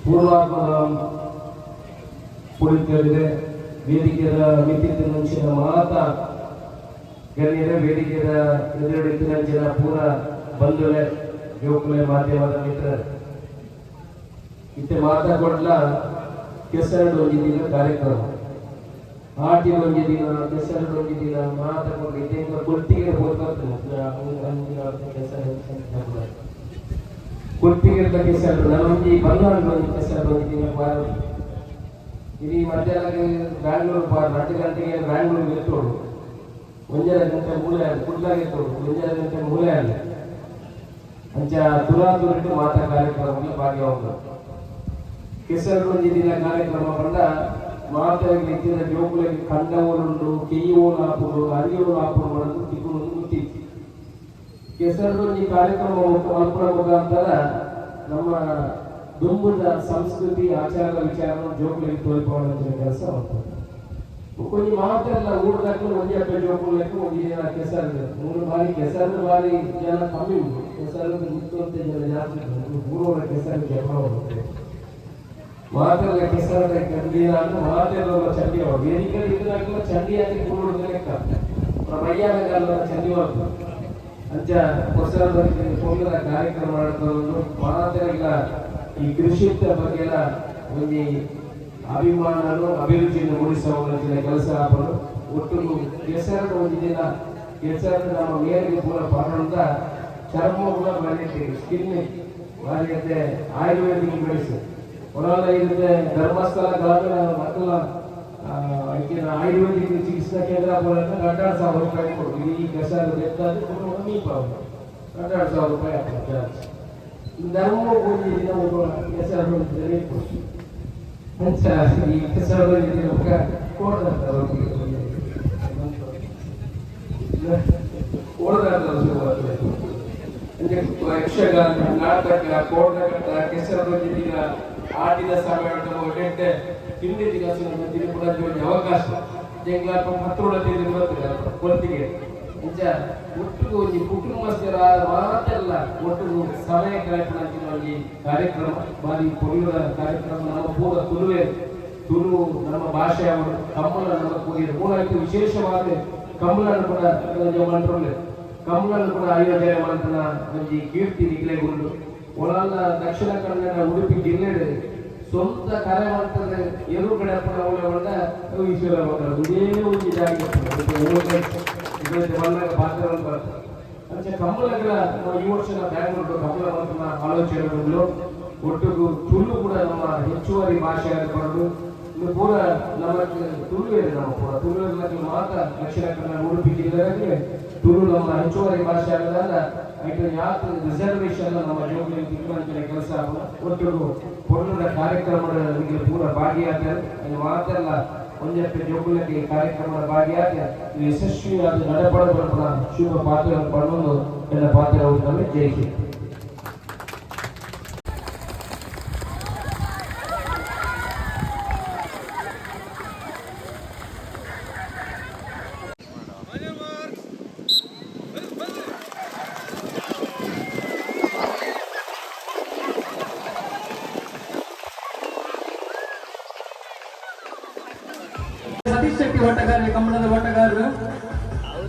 ಪೂರ್ವಾತ್ಮರಾಮ್ ಪುಳಿತರಿದೆ, ವೇದಿಕೆಯ ಮಿತಿದ ಮುಂಚಿನ ಮಾತ ಗಣ್ಯರೇ, ವೇದಿಕೆಯ ಎದುರುಡಿತ್ತಿನ ಪೂರ ಬಂಧುಲೆ, ಜೋಕುಲೆ, ಮಾಧ್ಯಮದ ಮಿತ್ರರೇ, ಇತ್ತೆ ಮಾತಾಕೊಡ್ಲ ಕೆಸರಡು ಒಂಜಿ ದಿನ ಕಾರ್ಯಕ್ರಮ. ಆಟಿದೊಂಜಿ ದಿನ ಕೆಸರದೊಂಜಿ ದಿನ ಮಾತ ಕೊಂಡು ಇತ್ತೆ ಕೊಟ್ಟಿಗೆ ಹೋಗ್ಬರ್ತದೆ ಕೆಸರು ಕೊಟ್ಟಿಗೆ ಕೆಸರು ನನೊಂಜಿ ಬಲ್ಲಾಂಡ್ ಒಂಜಿ ಕೆಸರು ಒಂಜಿ ದಿನ ಬಾರ ಇಡೀ ಮಧ್ಯಾಹ್ನ ಬ್ಯಾಂಗ್ಳೂರು ಬಾರ್ 2 ಗಂಟೆಗೆ ಬ್ಯಾಂಗ್ಳೂರು ಎತ್ತೋಡು 1.5 ಗಂಟೆ ಮೂಲೆ ಕುಡ್ಲಾಗ ಎತ್ತೋಡು 1.5 ಗಂಟೆ ಮೂಲೆ ಅಲ್ಲ ಅಂಚ ತುರಾತುರಿಟ್ಟು ಮಾತಾ ಕಾರ್ಯಕ್ರಮದಲ್ಲಿ ಭಾಗಿಯಾಗುವುದು. ಕೆಸರು ದಿನ ಕಾರ್ಯಕ್ರಮ ಪಂಡ ಮಾತೆಗೆ ಇತ್ತಿನ ಜೋಕುಲೆಗ್ ಕಂಡವರುಂಡು ಕೆಯ್ಯೋಲು ಆಪುಂಡು ಅರಿಯೋಲು ಆಪುಂಡು ಮಾಡೋದು ತಿಕ್ಕುನು ಗೊತ್ತಿತ್ತು. ಕೆಸರೊಂಜಿ ಕಾರ್ಯಕ್ರಮ ಮಲ್ಪುನ ಮುಖಾಂತರ ನಮ್ಮ ದುಂಬುದ ಸಂಸ್ಕೃತಿ ಆಚಾರ ವಿಚಾರ ಜೋಕುಲೆಗ್ ತೋರಿಪಾವುನಂಚಿನ ಕೆಲಸ ಮಲ್ಪುಂಡು. ಒಂಜಿ ಮಾತೆಲ್ಲ ಊರುದಕ್ಲು ಒಂಜಿ ಅಪ್ಪೆ ಜೋಕುಲೆಗ್ ಒಂಜಿ ದಿನ ಕೆಸರು ಮೂರು ಬಾರಿ ಕೆಸರು ಬಾರಿ ಜನ ಕಮ್ಮಿ ಉಂಟು. ಕೆಸರು ನಿಂತಂತೆ ಜನ ಜಾಸ್ತಿ ಉಂಟು. ಊರವರ ಕೆಸರು ಜಪ ಹೋಗುತ್ತೆ ಮಾತೆಲ್ಲ ಕೆಸರದ ದಿನ ಅಂದ್ರೆ ಮಾತೆಲ್ಲ ಚಂಡಿ ವೇದಿಕೆ ಇದ್ರಾಗಲ ಚಂಡಿ ಆಗಿ ಕೂಡುದು ಲೆಕ್ಕ ಮಯ್ಯಾನಗಲ್ಲ ಚಂಡಿ ಹೊರತು ಅಂಚ ಹೊಸ ಪೊಂಗಲ ಕಾರ್ಯಕ್ರಮ ನಡೆದೊಂದು ಮಾತೆಲ್ಲ ಈ ಕೃಷಿತ ಬಗ್ಗೆ ಎಲ್ಲ ಒಂಜಿ ಅಭಿಮಾನನು ಅಭಿರುಚಿಯನ್ನು ಮೂಡಿಸುವ ಕೆಲಸ ಆಪುಂಡು. ಒಟ್ಟು ಕೆಸರದ ಒಂಜಿ ದಿನ ಕೆಸರು ನಮ್ಮ ಮೇರೆಗೆ ಪೂರ ಪಾಡೊಂದ ಚರ್ಮ ಕೂಡ ಬಾರಿ ಸ್ಕಿನ್ ಬಾರಿ ಆಯುರ್ವೇದಿಕ್ ಮೆಡಿಸಿನ್ ಒಳಗಡೆ ಇರುತ್ತೆ. ಧರ್ಮಸ್ಥಳ ಗ್ರಾಮೀಣ ಮಕ್ಕಳ ಆಯುರ್ವೇದಿಕ್ ಚಿಕಿತ್ಸಾ ಕೇಂದ್ರ 2,500 ರೂಪಾಯಿ ಕೊಡು. ಈ ಕೆಸರು ಬೆತ್ತಾದ 2,500 ರೂಪಾಯಿ ಆಗ್ತದೆ ಚಾರ್ಜ್. ಧರ್ಮ ಒಂಜಿ ದಿನ ಕೆಸರು ಅಂಚ ಈ ಕೆಸರು ದಿನ ಯಕ್ಷಗಾನ ನಾಟಕ ಕೋಡಕಟ್ಟ ಕೆಸರು ದಿನ ಆಟಿದ ಸಮಯ ಎಡ್ಡೆ ತಿಂಡಿ ತಿರುಪುರ ಅವಕಾಶ ಜಂಗ್ಲಾಪ ಪತ್ರೋಡ ತಿಂದು ಬರ್ತದೆ ಕೊಲ್ತಿಗೆ ಅಂಚ ಒಟ್ಟಿಗೆ ಒಂಜಿ ಕುಟುಂಬಸ್ಥರ ಮಾತೆಲ್ಲ ಒಟ್ಟಿಗೆ ಸಮಯ ಕಳೆಪುನಂಚಿನ ಒಂಜಿ ಕಾರ್ಯಕ್ರಮ ಬಾರಿ ಪೊರ್ಲುದ ಕಾರ್ಯಕ್ರಮ. ನಮ್ಮ ಪೂರ ತುಳುವೆ ತುಳು ನಮ್ಮ ಭಾಷೆ ಅವರು ಕಂಬಳ ನಮ್ಮ ಕೂಡಿದ ಮೂಲ ವಿಶೇಷವಾದ ಕಂಬಳನ್ನು ಕೂಡ ಮಂತ್ರುಲ್ಲೆ ಕಂಬಳನ್ನು ಕೂಡ ಆಯೋಜನೆ ಮಲ್ಪುನ ಒಂಜಿ ಕೀರ್ತಿ ನಿಕ್ಲೆಗ್ ಉಂಡು. ಒಳಲ್ಲ ದಕ್ಷಿಣ ಕನ್ನಡ ಉಡುಪಿ ಜಿಲ್ಲೆ ಸ್ವಂತ ಕರೆ ಮಾಡ್ತದೆ ಎರು ಕಡೆ ಅಪ್ಪನ ಈಶ್ವರ ಇದೇ ಒಂಜಿ ಜಾಗ ಬಂದಾಗ ಪಾತ್ರ ಬರ್ತದೆ. ಅಂಚ ಕಂಬಳಗಳ ನಾವು ಈ ವರ್ಷ ಬ್ಯಾಂಗ್ಳೂರು ಕಂಬಳ ಮಲ್ಪುನ ಆಲೋಚನೆ ಉಂಡು. ಒಟ್ಟಿಗೂ ತುಳು ಕೂಡ ನಮ್ಮ ಹೆಚ್ಚುವರಿ ಭಾಷೆ ಬರಲು ಇನ್ನು ಪೂರ ನಮ್ಮ ತುಳುವೇರು ನಮ್ಮ ಪೂರ ತುಳುವೇರು ಮಾತ್ರ ದಕ್ಷಿಣ ಕನ್ನಡ ಉಡುಪಿ ಜಿಲ್ಲೆಗೆ ತುಳು ನಮ್ಮ ಹೆಚ್ಚುವರಿ ಭಾಷೆ ಆಗದಾಗ ಐಟು ಯಾತ್ ರಿಸರ್ವೇಶನ್ ನಮ್ಮ ಜೋಗುಲಿ ತಿಕ್ಕುವಂಚಿನ ಕೆಲಸ ಒಟ್ಟಿಗೂ ಪೊರ್ಲುದ ಕಾರ್ಯಕ್ರಮದ ಪೂರ ಭಾಗಿಯಾಗ್ತಾರೆ. ಮಾತೆಲ್ಲ ಒಂಜಪ್ಪೆ ಜೋಗುಲಕ್ಕೆ ಕಾರ್ಯಕ್ರಮದ ಭಾಗಿಯಾಗಿ ಯಶಸ್ವಿಯಾದ ನಡಪಡ ಬರ್ಪುನ ಶುಭ ಪಾತ್ರ ಪಡೆದು ಎಲ್ಲ ಪಾತ್ರ ಜೈ ಹಿಂದ್. ಸತೀಶ್ ಶೆಟ್ಟಿ ಓಟಗಾರರು ಕಂಬಳದ ಓಟಗಾರರು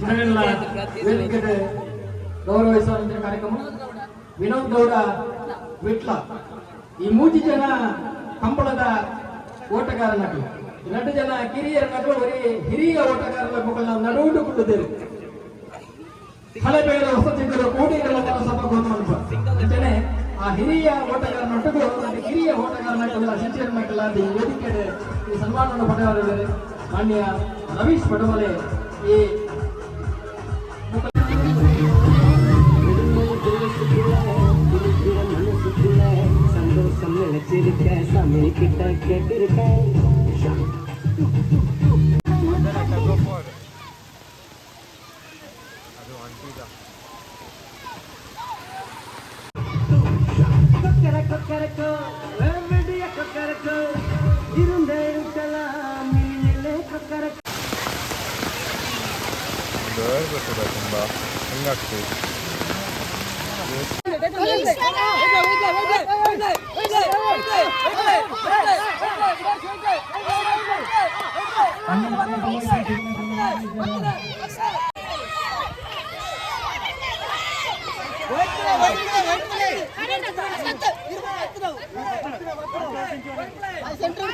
ಇವರೆಲ್ಲ ವೇದಿಕೆಗೆ ಗೌರವಿಸುವ ಕಾರ್ಯಕ್ರಮ. ವಿನೋದ್ ಗೌಡ ವಿಟ್ಲ ಈ ಮೂಜಿ ಜನ ಕಂಬಳದ ಓಟಗಾರ ನಟು 2 ಜನ ಕಿರಿಯರ ನಟು ಒರಿ ಹಿರಿಯ ಓಟಗಾರರ ಮುಖ ನಡುವುಡು ಕುಟ್ಟಿದ್ದೇವೆ. ಹಳೆ ಬೇಡ ಹೊಸ ಚಿಗುರು ಕೂಡಿರಲ ಮನಸ ಅಂಚನೆ ಆ ಹಿರಿಯ ಓಟಗಾರ ನಟುಗಳು ಕಿರಿಯ ಓಟಗಾರ ನಟುಗಳ ಶಿಷ್ಯರ ಮಕ್ಕಳ ಈ ವೇದಿಕೆ ಈ ಸನ್ಮಾನವನ್ನು ಪಡೆಯವರಿದ್ದಾರೆ ಮಾನ್ಯ ರವೀಶ್ ಪಡಮಲೆ. ಈ சந்தோஷம் நினைச்சிருக்க சாமி கிட்ட கேட்டிருக்க. సెంటర్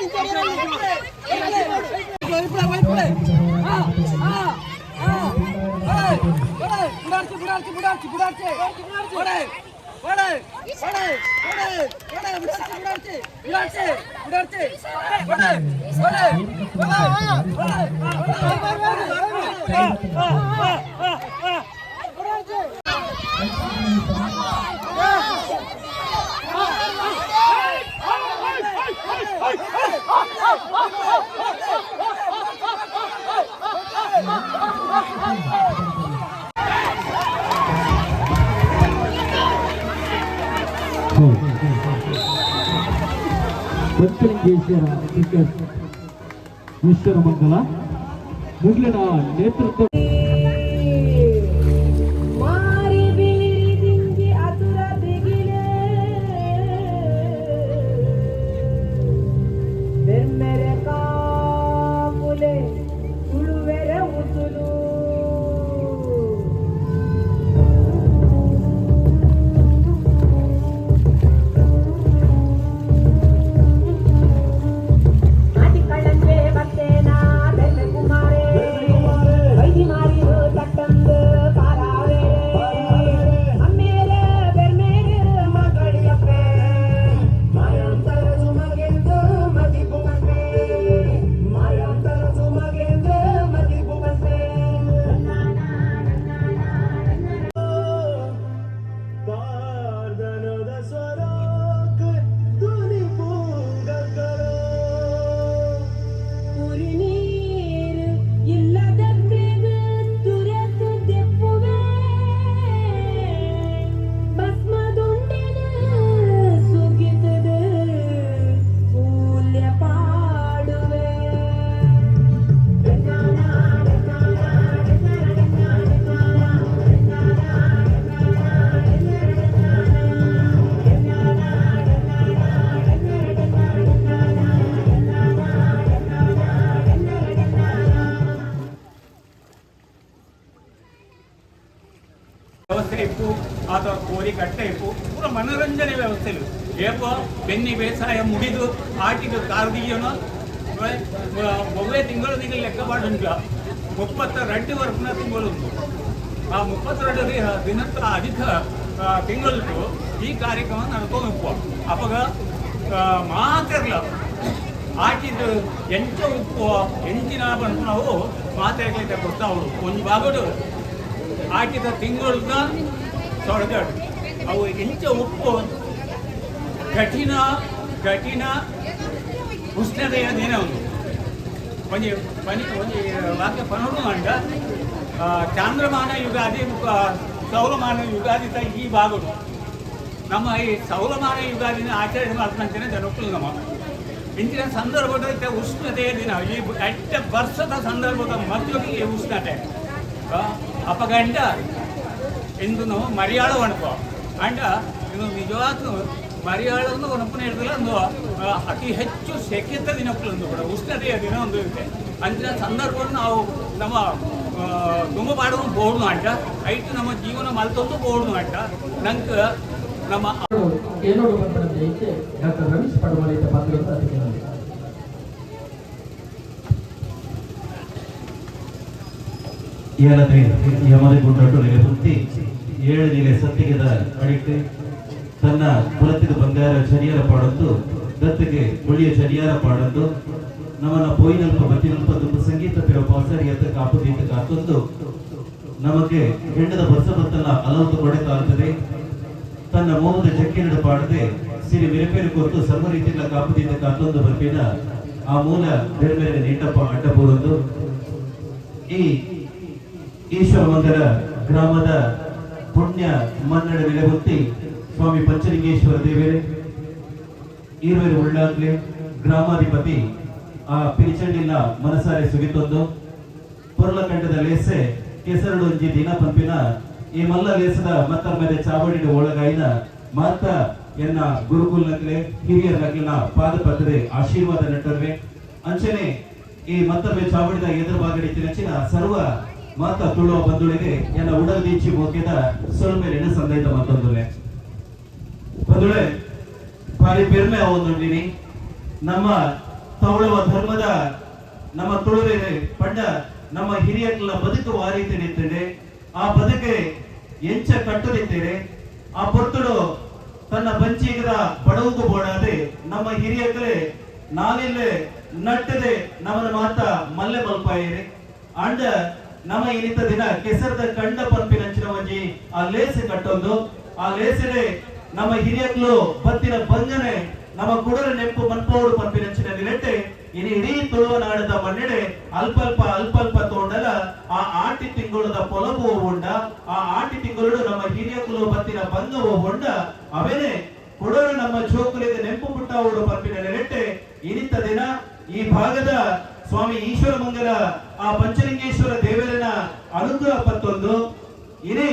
ಪಂಚಲಿಂಗೇಶ್ವರ ಕ್ರಿಕೆಟ್ ಈಶ್ವರ ಮಂಗಲ ಮುಗ್ಲಿನ ನೇತೃತ್ವ ವ್ಯವಸ್ಥೆ ಇಪ್ಪು ಅಥವಾ ಕೋರಿ ಕಟ್ಟೆ ಇಪ್ಪು ಪೂರ ಮನೋರಂಜನೆ ವ್ಯವಸ್ಥೆ ಇವು ಏಪೋ ಬೆನ್ನಿ ಬೇಸಾಯ ಮುಗಿದು ಆಟಿಗೆ ಕಾರ್ದಿಯನು ಒವ್ವೇ ತಿಂಗಳು ನಿಮಗೆ ಲೆಕ್ಕ ಮಾಡುಂಟ 32 ವರ್ಷನ ತಿಂಗಳು ಉಂಟು. ಆ 32 ದಿನದ ಅಧಿಕ ತಿಂಗಳು ಈ ಕಾರ್ಯಕ್ರಮ ನಡ್ಕೊಂಡು ಉಪ್ಪು ಅವಾಗ ಮಾತಿರಲ್ಲ ಆಟಿದ್ದು ಎಂಚ ಉಪ್ಪು ಎಂಚಿನ ಬಂದು ನಾವು ಮಾತಾಡ್ಲಿಕ್ಕೆ ಗೊತ್ತಾವಳು ಒಂದು ಭಾಗಡು ಆಟಿದ ತಿಂಗಳನ್ನ ಸೊರಗಾಡು ಅವು ಎಂಚ ಉಪ್ಪು ಕಠಿಣ ಕಠಿಣ ಉಷ್ಣತೆಯ ದಿನ ಒಂದು ಒಂಜಿ ಪನಿ ಒಂಜಿ ವಾಕ್ಯ ಪನರು ಅಂಡ ಚಾಂದ್ರಮಾನ ಯುಗಾದಿ ಸೌರಮಾನ ಯುಗಾದಿ ತ ಈ ಭಾಗಡು ನಮ್ಮ ಈ ಸೌರಮಾನ ಯುಗಾದಿನ ಆಚರಣೆ ಮಾಡ್ತಂತೇನೆ ಜನಕ್ಕೂ ನಮ್ಮ ಇಂಚಿನ ಸಂದರ್ಭದ ಉಷ್ಣತೆಯ ದಿನ ಈ ಎಟ್ಟ ವರ್ಷದ ಸಂದರ್ಭದ ಮಧ್ಯಕ್ಕೆ ಈ ಉಷ್ಣತೆ ಅಪಗಂಡ ಇಂದು ನಾವು ಮರಿಯಾಳ ಒಣಪ ಅಂಡ ಇದು ನಿಜವಾಗ್ಲೂ ಮರಿಯಾಳವನ್ನು ಒಣಪನ ಹಿಡಿದಿಲ್ಲ ಒಂದು ಅತಿ ಹೆಚ್ಚು ಸೆಕೆತ ದಿನಕ್ಕೂ ಕೂಡ ಉಷ್ಣತೆಯ ದಿನ ಒಂದು ಇದೆ. ಅಂಚಿನ ಸಂದರ್ಭವನ್ನು ನಾವು ನಮ್ಮ ತುಂಬ ಪಾಡನ್ನು ಬೋರ್ಡು ಅಂಟ ಐಟು ನಮ್ಮ ಜೀವನ ಮಲ್ತೊಂದು ಬೋರ್ಡು ಅಂಟ ನಂಗೆ ನಮ್ಮ ಏನೋಡು ಬಂದ ಡಾಕ್ಟರ್ ರವೀಶ್ ಪಡುಮಲೆ ಪಾತ್ರ ಅದಕ್ಕೆ ಏಳನೇ ಯಮದಗುಂಡಟು ನೆಲೆಪುತ್ತಿ 7 ನಿಲೆ ಸತ್ತಿಗೆದ ಅಡಿಕೆ ತನ್ನ ಕುಲತಿದ ಬಂಗಾರ ಚರಿಯರ ಪಾಡೊಂದು ದತ್ತಿಗೆ ಒಳ್ಳೆಯ ಚರಿಯರ ಪಾಡೊಂದು ನಮ್ಮನ್ನ ಪೋಯಿನಲ್ಪ ಬತ್ತಿನಲ್ಪ ತುಂಬ ಸಂಗೀತ ಪಿರ ಪಾಸರಿಯತ್ತ ಕಾಪು ದೀತ ಕಾತೊಂದು ನಮಗೆ ಹೆಂಡದ ಬರ್ಸ ಬತ್ತಲ್ಲ ಅಲವತ್ತು ಕೊಡೆ ತಾಳ್ತದೆ ತನ್ನ ಮೋಹದ ಚಕ್ಕಿನಡು ಪಾಡದೆ ಸಿರಿ ಮಿರಪೇರು ಕೊತ್ತು ಸರ್ವ ರೀತಿಯ ಕಾಪು ದೀತ ಕಾತೊಂದು ಬರ್ಪಿನ ಆ ಮೂಲ ಬೇರೆ ಬೇರೆ ನೀಟಪ್ಪ ಅಡ್ಡಪೂರೊಂದು ಈ ಈಶ್ವರ ಮಂದಿರ ಗ್ರಾಮದ ಪುಣ್ಯ ಮನ್ನಡ ನೆಲೆಗುತ್ತಿ ಸ್ವಾಮಿ ಪಂಚಲಿಂಗೇಶ್ವರ ದೇವರೇ ಈರುವರು ಉಳ್ಳಾಗ್ಲೆ ಗ್ರಾಮಾಧಿಪತಿ ಆ ಪಿರಿಚಂಡಿನ ಮನಸಾರೆ ಸುಗಿತೊಂದು ಪೊರ್ಲಕಂಡದ ಲೇಸೆ ಕೆಸರಡೊಂಜಿ ದಿನ ಪಂಪಿನ ಈ ಮಲ್ಲ ಲೇಸದ ಮತ್ತರ್ಮೆದೆ ಚಾವಡಿಡ ಒಳಗಾಯಿನ ಮಾತ ಎನ್ನ ಗುರುಕುಲ್ನಕ್ಲೆ ಹಿರಿಯರ ನಕ್ಲಿನ ಪಾದ ಪತ್ರೆ ಆಶೀರ್ವಾದ ನಟ್ಟರ್ವೆ ಅಂಚನೆ ಈ ಮತ್ತರ್ಮೆ ಚಾವಡಿದ ಎದುರು ಬಾಗಡಿ ತಿನಚಿನ ಸರ್ವ ಮಾತ ತುಳುವ ಬಂಧುಳಿಗೆ ಎನ್ನ ಉಡಲ್ ದೀಚಿ ಮೋಕೆದ ಸೊಲ್ಮೇಲಿನ ಸಂದೈತ ಮತ್ತೊಂದುಲೆ ಬಂಧುಳೆ ಭಾರಿ ಪೆರ್ಮೆ ಒಂದುಂಡಿನಿ ನಮ್ಮ ತವಳುವ ಧರ್ಮದ ನಮ್ಮ ತುಳುವೇರೆ ಪಂಡ ನಮ್ಮ ಹಿರಿಯಕ್ಲ ಬದುಕು ವಾರೀತಿ ನಿತ್ತಂಡೆ ಆ ಬದುಕೆ ಎಂಚ ಕಟ್ಟುದಿತ್ತೇರೆ ಆ ಪೊರ್ತುಡು ತನ್ನ ಬಂಚಿಗದ ಬಡವುಗು ಬೋಡಾದೆ ನಮ್ಮ ಹಿರಿಯಕ್ಲೆ ನಾನಿಲ್ಲೆ ನಟ್ಟದೆ ನಮ್ಮನ ಮಾತ ಮಲ್ಲೆ ಮಲ್ಪಾಯಿರಿ. ಅಂಡ ನಮ್ಮ ಇನಿತ ದಿನ ಕೆಸರದ ಕಂಡ ಪಂಪಿನಂಚಿನ ಒಂಜಿ ಆ ಲೇಸು ಕಟ್ಟೊಂದು ಆ ಲೇಸಡೆ ನಮ್ಮ ಹಿರಿಯಕ್ಲು ಬತ್ತಿನ ಬಂಗನೆ ನಮ್ಮ ಕುಡರ ನೆಂಪು ಮನ್ಪೋಡು ಪಂಪಿನಂಚಿನ ನಿಲೆಟ್ಟೆ ಇನಿ ಇಡೀ ತುಳುವ ನಾಡದ ಮಣ್ಣೆಡೆ ಅಲ್ಪಲ್ಪ ಅಲ್ಪಲ್ಪ ತೋಂಡಲ ಆ ಆಟಿ ತಿಂಗಳದ ಪೊಲಬು ಉಂಡ ಆ ಆಟಿ ತಿಂಗಳು ನಮ್ಮ ಹಿರಿಯಕ್ಲು ಬತ್ತಿನ ಬಂಗವು ಉಂಡ ಅವೇನೆ ಕೊಡರ ನಮ್ಮ ಜೋಕುಲಿಗೆ ನೆಂಪು ಪುಟ್ಟಾವುಡು ಪಂಪಿನ ನೆಲೆಟ್ಟೆ ಇನಿತ ದಿನ ಈ ಭಾಗದ ಸ್ವಾಮಿ ಈಶ್ವರ ಮಂಗಲ ಆ ಪಂಚಲಿಂಗೇಶ್ವರ ದೇವರನ ಅನುಗ್ರಹ ಪತ್ತೊಂದು ಇನಿ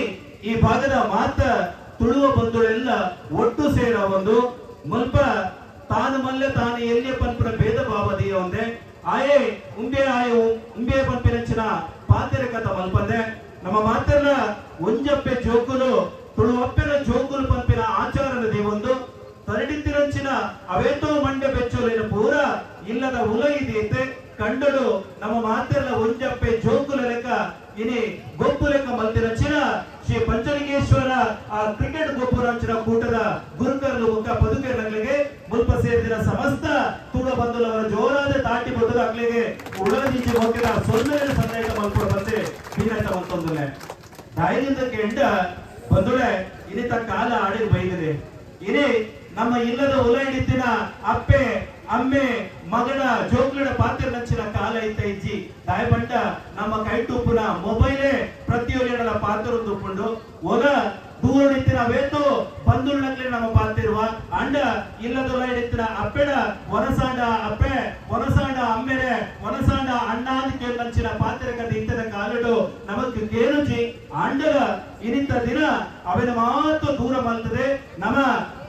ಈ ಭಾಗದ ಮಾತ ತುಳುವ ಬಂಧುಗಳೆಲ್ಲ ಒಟ್ಟು ಸೇರ ಒಂದು ಮುಲ್ಪ ತಾನು ಮಲ್ಲೆ ತಾನು ಎಲ್ಲಿಯ ಪನ್ಪುನ ಭೇದ ಭಾವದಿಯ ಒಂದೆ ಆಯೆ ಉಂಬೆ ಆಯೆ ಉಂಬೆ ಪನ್ಪಿನಂಚಿನ ಪಾತೆರೆ ಕಥ ಮಲ್ಪಂದೆ ನಮ್ಮ ಮಾತೆಲ್ಲ ಒಂಜಪ್ಪೆ ಜೋಕುಲು ತುಳುವಪ್ಪೆನ ಜೋಕುಲು ಪನ್ಪಿನ ಆಚಾರನ ದೇವೊಂದು ತರಡಿತ್ತಿರಂಚಿನ ಅವೇತೋ ಮಂಡೆ ಬೆಚ್ಚೋಲಿನ ಪೂರ ಇಲ್ಲದ ಉಲ ಇದೀತೆ ಕಂಡಡು ನಮ್ಮ ಮಾತೆಲ್ಲ ಒಂಜಪ್ಪೆ ಜೋಕುಲ ಲೆಕ್ಕ ಇನಿ ಗೊಬ್ಬು ಲೆಕ್ಕ ಮಲ್ತಿರಂಚಿನ ಶ್ರೀ ಪಂಚಲಿಂಗೇಶ್ವರ ಆ ಕ್ರಿಕೆಟ್ ಗೊಬ್ಬುರಂಚಿನ ಕೂಟದ ಗುರುಕರ್ಲು ಮುಖ ಪದುಕೆರಗಳಿಗೆ ಮುಲ್ಪ ಸೇರಿದ ಸಮಸ್ತ ತೂಡ ಬಂಧುಲವರ ಜೋರಾದ ತಾಟಿ ಬೊಟ್ಟದ ಅಕ್ಲೆಗೆ ಉಳದಿಂಚಿ ಮೊಕ್ಕಿದ ಸೊನ್ನೆಯ ಸಂದೇಶ ಮಲ್ಪುಡ ಬಂದೆ ಭಿನ್ನತ ಮಲ್ತೊಂದುಲೆ ದಾಯದಿಂದ ಕೆಂಡ ಬಂದುಳೆ ಇನಿತ ಕಾಲ ಆಡಿ ಬೈದಿದೆ. ಇನಿ ನಮ್ಮ ಇಲ್ಲದ ಉಲ ಹಿಡಿತಿನ ಅಪ್ಪೆ ಅಮ್ಮೆ ಮಗನ ಜೋಕ್ಲಡ ಪಾತ್ರ ನಂಚಿನ ಕಾಲ ಇತ್ತ ಇಜ್ಜಿ ದಾಯಬಂಡ ನಮ್ಮ ಕೈಟುಪ್ಪುನ ಮೊಬೈಲೇ ಪ್ರತಿಯೊಂದು ಪಾತ್ರ ತುಪ್ಪುಂಡು ಒಲ ದೂರಡಿತ್ತಿನ ವೇತು ಬಂಧುಳ್ನಕ್ಲೆ ನಮ್ಮ ಪಾತಿರುವ ಅಂಡ ಇಲ್ಲದೊಲ ಹಿಡಿತಿನ ಅಪ್ಪೆಡ ವನಸಾಂಡ ಅಪ್ಪೆ ವನಸಾಂಡ ಅಮ್ಮೆರೆ ವನಸಾಂಡ ಅಣ್ಣಾದಿ ಕೇಳಂಚಿನ ಪಾತ್ರ ಕತೆ ಇತ್ತದ ಕಾಲಡು ನಮಕ್ ಕೇಳುಜಿ ಅಂಡದ ಇನಿತ ದಿನ ಅವನ ಮಾತು ದೂರ ಮಲ್ತದೆ ನಮ್ಮ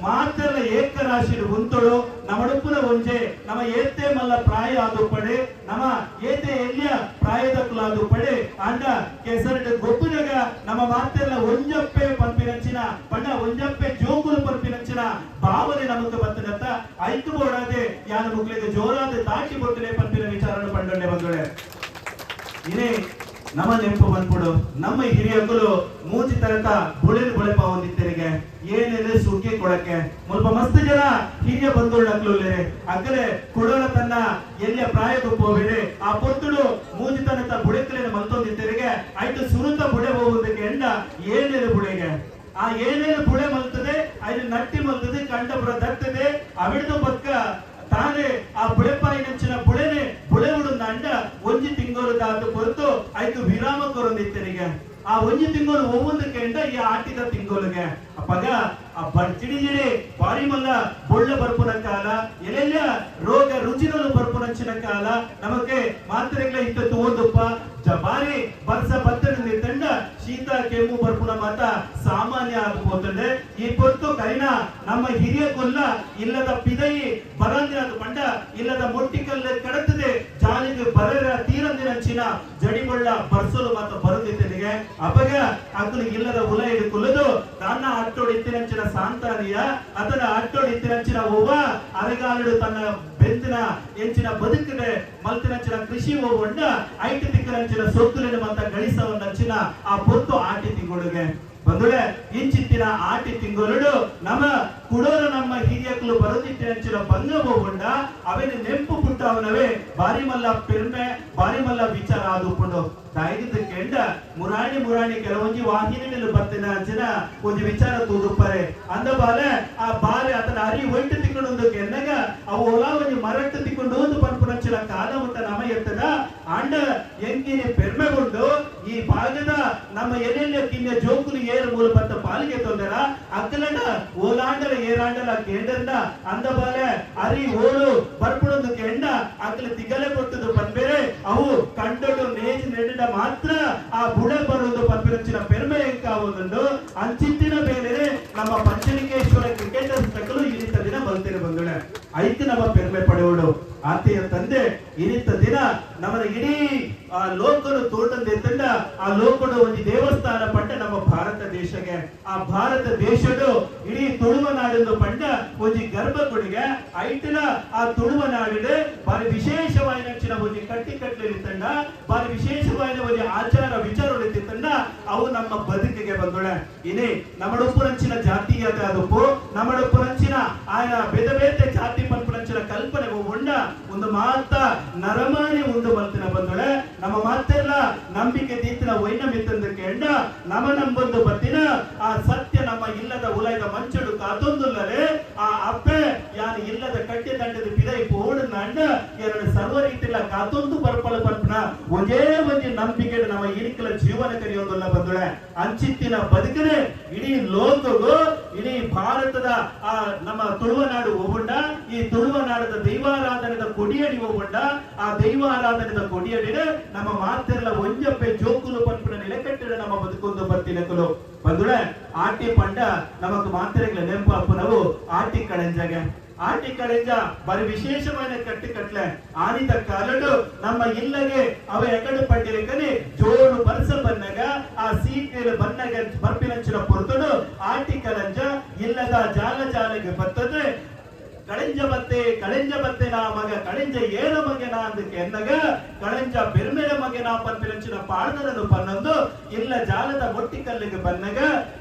ಮಾತೆಲ್ಲ ಏಕರಾಶಿ ಉಂತಳು ನಮಡುಪ್ಪುನ ಒಂಜೆ ನಮ್ಮ ಏತೆ ಮಲ್ಲ ಪ್ರಾಯ ಆದು ಪಡೆ ನಮ್ಮ ಏತೆ ಎಲ್ಲಿಯ ಪ್ರಾಯದ ಕುಲಾದು ಪಡೆ ಅಂಡ ಕೆಸರಡು ಗೊಬ್ಬುನಗ ನಮ್ಮ ಮಾತೆಲ್ಲ ಒಂಜಪ್ಪೆ ಪಂಪಿನಂಚಿನ ಪಂಡ ಒಂಜಪ್ಪೆ ಜೋಕುಲು ಪಂಪಿನಂಚಿನ ಭಾವನೆ ನಮಕ್ ಬತ್ತನತ್ತ ಐತು ಬೋಡಾದೆ ಯಾನ ಮುಕ್ಲಿಗೆ ಜೋರಾದ ತಾಟಿ ಬೊಟ್ಟಲೆ ಪಂಪಿನ ವಿಚಾರಣ ಪಂಡೊಂಡೆ ಬಂದೊಳೆ. ಇನೇ ನಮ್ಮ ನೆಂಪು ಬಂದ್ಬಿಡು ನಮ್ಮ ಹಿರಿಯಕುಲು ಮೂಜಿ ತರತ ಬುಳೆನ್ ಬುಳೆಪ ಹೊಂದಿತ್ತರಿಗೆ ಏನೆಲ್ಲ ಸುಗ್ಗಿ ಕೊಡಕ್ಕೆ ಮುಲ್ಪ ಮಸ್ತ್ ಜನ ಹಿರಿಯ ಬಂಧುಗಳಕ್ಲುಲ್ಲೇರೆ ಅಗ್ಗಲೆ ಕೊಡೋಣ ತನ್ನ ಎಲ್ಲಿಯ ಪ್ರಾಯಕ್ಕೆ ಹೋಗ್ಬೇಡಿ ಆ ಪೊತ್ತುಡು ಮೂಜಿ ತನತ ಬುಳೆಕಲೇನ ಮಲ್ತೊಂದಿತ್ತರಿಗೆ ಆಯ್ತು ಸುರುತ ಬುಡೆ ಹೋಗುವುದಕ್ಕೆ ಎಂಡ ಏನೆಲ್ಲ ಬುಳೆಗೆ ಆ ಏನೇನು ಬುಳೆ ಮಲ್ತದೆ ಐದು ನಟ್ಟಿ ಮಲ್ತದೆ ಕಂಡಪುರ ದಟ್ಟದೆ ಅವಿಡ್ದು ಬಕ್ಕ ತಾನೇ ಆ ಬುಳೆಪಾಯಿ ನಂಚಿನ ಬುಳೆನೆ ಬುಳೆ ಉಡುಂದ ಅಂಡ ಒಂಜಿ ತಿಂಗಳು ದಾತು ಕೊರತು ಆಯ್ತು ವಿರಾಮ ಕೊರೊಂದಿತ್ತರಿಗೆ ಆ ಒಂಜಿ ತಿಂಗಳು ಒவ்வೊಂದು ಕೆಂಡ ಈ ಆಟಿದ ತಿಂಗಳಿಗೆ ಅಪ್ಪಗ ಆ ಜಿಡಿ ಜಿಡಿ ಬಾರಿ ಮಲ್ಲ ಬೊಳ್ಳ ಬರ್ಪುನ ಕಾಲ ಎಲ್ಲೆಲ್ಲ ರೋಗ ರುಚಿನಲು ಬರ್ಪುನಂಚಿನ ಕಾಲ ನಮಗೆ ಮಾತ್ರೆಗಳ ಇತ್ತ ತೋದುಪ್ಪ ಬಾರಿ ಬರ್ಸ ಬತ್ತನ ತಂಡ ಶೀತ ಕೆಮ್ಮು ಬರ್ಪುನ ಮಾತ ಸಾಮಾನ್ಯ ಆಗ ಈ ಪೊತ್ತು ಕೈನ ನಮ್ಮ ಹಿರಿಯ ಕೊಲ್ಲ ಇಲ್ಲದ ಪಿದಯಿ ಬರಂದಿನ ಪಂಡ ಇಲ್ಲದ ಮೊಟ್ಟಿಕಲ್ಲೆ ಕಡತದೆ ಜಾಲಿಗೆ ಬರರ ತೀರಂದಿನಂಚಿನ ಜಡಿಬೊಳ್ಳ ಬರ್ಸಲು ಮಾತ ಬರುದಿತ್ತನಿಗೆ ಅಪಗ ಅಕುಲು ಇಲ್ಲದ ಉಲ ಹಿಡ್ಕೊಲ್ಲದು ತನ್ನ ಅಟ್ಟೋಡು ಇತ್ತಿನಂಚಿನ ಸಾಂತಾನಿಯ ಅದರ ಅಟ್ಟೋಡು ಇತ್ತಿನಂಚಿನ ಹೂವ ಅರೆಗಾಲಡು ತನ್ನ ಬೆಂತಿನ ಎಂಚಿನ ಬದುಕಿದೆ ಮಲ್ತಿನಂಚಿನ ಕೃಷಿ ಹೋಗೊಂಡ ಐಟಿ ತಿಕ್ಕನಂಚಿನ ಸೊತ್ತುಲಿನ ಮತ್ತ ಗಳಿಸವನ್ನಂಚಿನ ಆ ಪೊತ್ತು ಆಟಿ ತಿಂಗಳಿಗೆ ಬಂದುಳೆ ಇಂಚಿತ್ತಿನ ಆಟಿ ತಿಂಗಳು ನಮ್ಮ ಕುಡೋರ ನಮ್ಮ ಹಿರಿಯಕ್ಲು ಬರುತ್ತಿಟ್ಟಿನಂಚಿನ ಬಂಗ ಹೋಗೊಂಡ ಅವೇನ ನೆಂಪು ಪುಟ್ಟವನವೇ ಬಾರಿ ಮಲ್ಲ ಪೆರ್ಮೆ ಬಾರಿ ಮಲ್ಲ ವಿಚಾರ ಆದುಕೊಂಡು ತಾಯಿಗಿದ್ದ ಕೆಂಡ ಮುರಾಣಿ ಮುರಾಣಿ ಕೆಲವೊಂಜಿ ವಾಹಿನಿಯಲ್ಲಿ ಬರ್ತಿನ ಅಂಚಿನ ಒಂಜಿ ವಿಚಾರ ತೂದುಪ್ಪರೆ ಅಂದ ಬಾಲೆ ಆ ಬಾಲೆ ಆತನ ಅರಿ ಒಯ್ಟು ತಿಕ್ಕೊಂಡು ಕೆನ್ನಗ ಅವು ಒಲಾ ಒಂಜಿ ಮರಟ್ಟು ತಿಕ್ಕೊಂಡು ಒಂದು ಪನ್ಪುನಂಚಿನ ಕಾಲ ಮುಟ್ಟ ನಮ ಎತ್ತದ ಅಂಡ ಎಂಕಿನಿ ಪೆರ್ಮೆಗೊಂಡು ಈ ಭಾಗದ ನಮ್ಮ ಎಲ್ಲೆಲ್ಲ ಕಿನ್ಯ ಜೋಕುಲು ಏರು ಮೂಲ ಬತ್ತ ಪಾಲಿಗೆ ತೊಂದರ ಅಕ್ಕಲನ ಓಲಾಂಡಲ ಏರಾಂಡಲ ಕೇಂಡನ್ನ ಅಂದ ಬಾಲೆ ಅರಿ ಓಳು ಬರ್ಪುಡೊಂದು ಕೆಂಡ ಅಕ್ಕಲ ತಿಗಲೆ ಕೊಟ್ಟದು ಪನ್ಬೇರೆ ಅವು ಕಂಡೊಡು ನೇಜಿ ನೆಡಿಡ ಮಾತ್ರ ಆ ಬುಡ ಬರೋದು ಪನ್ಪಿನಂಚಿನ ಪೆರ್ಮೆ ಎಂಕಾವುದುಂಡು ಅಂಚಿತ್ತಿನ ಬೇರೆ ನಮ್ಮ ಪಂಚಲಿಂಗೇಶ್ವರ ಕ್ರಿಕೆಟರ್ಸ್ ತಕ್ಕಲು ಇನಿತ ದಿನ ಬಲ್ತಿರ ಬಂದುಳೆ ಐತಿ ನಮ್ಮ ಪೆರ್ಮೆ ಪಡೆಯೋಡು ಆತೆಯ ತಂದೆ ಇನಿತ ದಿನ ನಮ್ಮನ ಇಡೀ ಆ ಲೋಕನು ತೋಟಂದೆ ತಂಡ ಆ ಲೋಕಡು ಒಂದು ದೇವಸ್ಥಾನ ಪಟ್ಟ ನಮ್ಮ ಭಾರತ ದೇಶ. ದೇಶಗೆ. ಆ ಭಾರತ ದೇಶಡು ಇಡೀ ತುಳುವನಾಡೆಂದು ಪಂಡ ಒಂಜಿ ಗರ್ಭಗುಡಿಗೆ ಐಟಿನ ಆ ತುಳುವನಾಡಿಡು ಬಾರಿ ವಿಶೇಷವಾಯಿನ ಒಂಜಿ ಕಟ್ಟಿ ಕಟ್ಲಿತ್ತಂಡ, ಬಾರಿ ವಿಶೇಷವಾಯಿನ ಒಂಜಿ ಆಚಾರ ವಿಚಾರ ತಂಡ ಅವು ನಮ್ಮ ಬದುಕಿಗೆ ಬಂದೊಳೆ. ಇನಿ ನಮ್ಮಡೊಪ್ಪುನಂಚಿನ ಜಾತೀಯತೆ ಅದಪ್ಪು, ನಮ್ಮಡೊಪ್ಪುನಂಚಿನ ಆಯನ ಬೇತೆ ಬೇತೆ ಜಾತಿ ಪನ್ಪುನಂಚಿನ ಕಲ್ಪನೆ ಉಂಡ ಒಂದು ಮಾತ ನರಮಾನಿ ಉಂಡು ಮಲ್ತಿನ ಬಂದೊಳೆ. ನಮ್ಮ ಮಾತೆಲ್ಲ ನಂಬಿಕೆ ದೀತಿನ ವೈನಮಿತ್ತಂದು ಕೇಂಡ ನಮ ನಂಬೊಂದು ಬತ್ತಿನ ಆ ಸತ್ಯ ನಮ್ಮ ಇಲ್ಲದ ಉಲೈದ ಮಂಚಡು ಕಾತೊಂದುಲ್ಲರೆ ಆ ಅಪ್ಪೆ ಯಾನು ಇಲ್ಲದ ಕಟ್ಟಿ ದಂಡದ ಪಿದೈ ಪೋಡು ನಂಡ ಎರಡು ಸರ್ವ ರೀತಿಲ ಕಾತೊಂದು ಬರ್ಪಲ ಪನ್ಪುನ ಒಂದೇ ಒಂಜಿ ನಂಬಿಕೆ ನಮ್ಮ ಇರಿಕಲ ಜೀವನ ಕರಿಯೊಂದುಲ್ಲ ಬಂದುಳೆ. ಅಂಚಿತ್ತಿನ ಬದುಕನೆ ಇಡೀ ಲೋಕಗೂ ಇಡೀ ಭಾರತದ ಆ ನಮ್ಮ ತುಳುವನಾಡು ಒಬ್ಬುಂಡ, ಈ ತುಳುವನಾಡದ ದೈವಾರಾಧನೆದ ಕೊಡಿಯಡಿ ಒಬ್ಬುಂಡ, ಆ ದೈವಾರಾಧನೆದ ಕೊಡಿಯಡಿನ ನಮ್ಮ ಮಾತೆಲ್ಲ ಒಂಜಪ್ಪೆ ಜೋಕುಲು ಪನ್ಪುನ ನೆಲೆಕಟ್ಟಿಡ ನಮ್ಮ ಬದುಕೊಂದು ಬರ್ತಿನಕುಲು ಬಂದುಳೆ. ಆಟಿ ಪಂಡ ನಮಕ್ ಮಾತೆರೆಗಳ ನೆಂಪು ಆಟಿ ಕಳೆಂಜಗೆ. ಆಟಿ ಕಳೆಂಜ ಬರಿ ವಿಶೇಷమైన ಕಟ್ಟಿ ಕಟ್ಲೆ ಆನಿದ ಕಾಲಡು ನಮ್ಮ ಇಲ್ಲಗೆ ಅವ ಎಕಡು ಪಂಡಿರಕನೆ ಜೋರು ಬರ್ಸ ಬನ್ನಗ ಆ ಸೀಟೆಲು ಬನ್ನಗ ಬರ್ಪಿನಂಚಿನ ಪೊರ್ತುಡು ಆಟಿ ಕಳಂಜ ಇಲ್ಲದ ಜಾಲ ಜಾಲಗೆ ಬರ್ತದೆ. ಕಳೆಂಜ ಬತ್ತೆ ಕಳೆಂಜ ಬತ್ತೆ ನಾ ಮಗ ಕಳೆಂಜ ಏನ ಮಗನ ಅಂದಕ್ಕೆ ಎನ್ನಗ ಕಳೆಂಜ ಬೆರ್ಮೆರ ಮಗನ ಪನ್ಪಿನಂಚಿನ ಪಾಡ್ದನನು ಪನ್ನೊಂದು ಇಲ್ಲ ಜಾಲದ ಮೊಟ್ಟಿ ಕಲ್ಲಿಗೆ ಬನ್ನಗ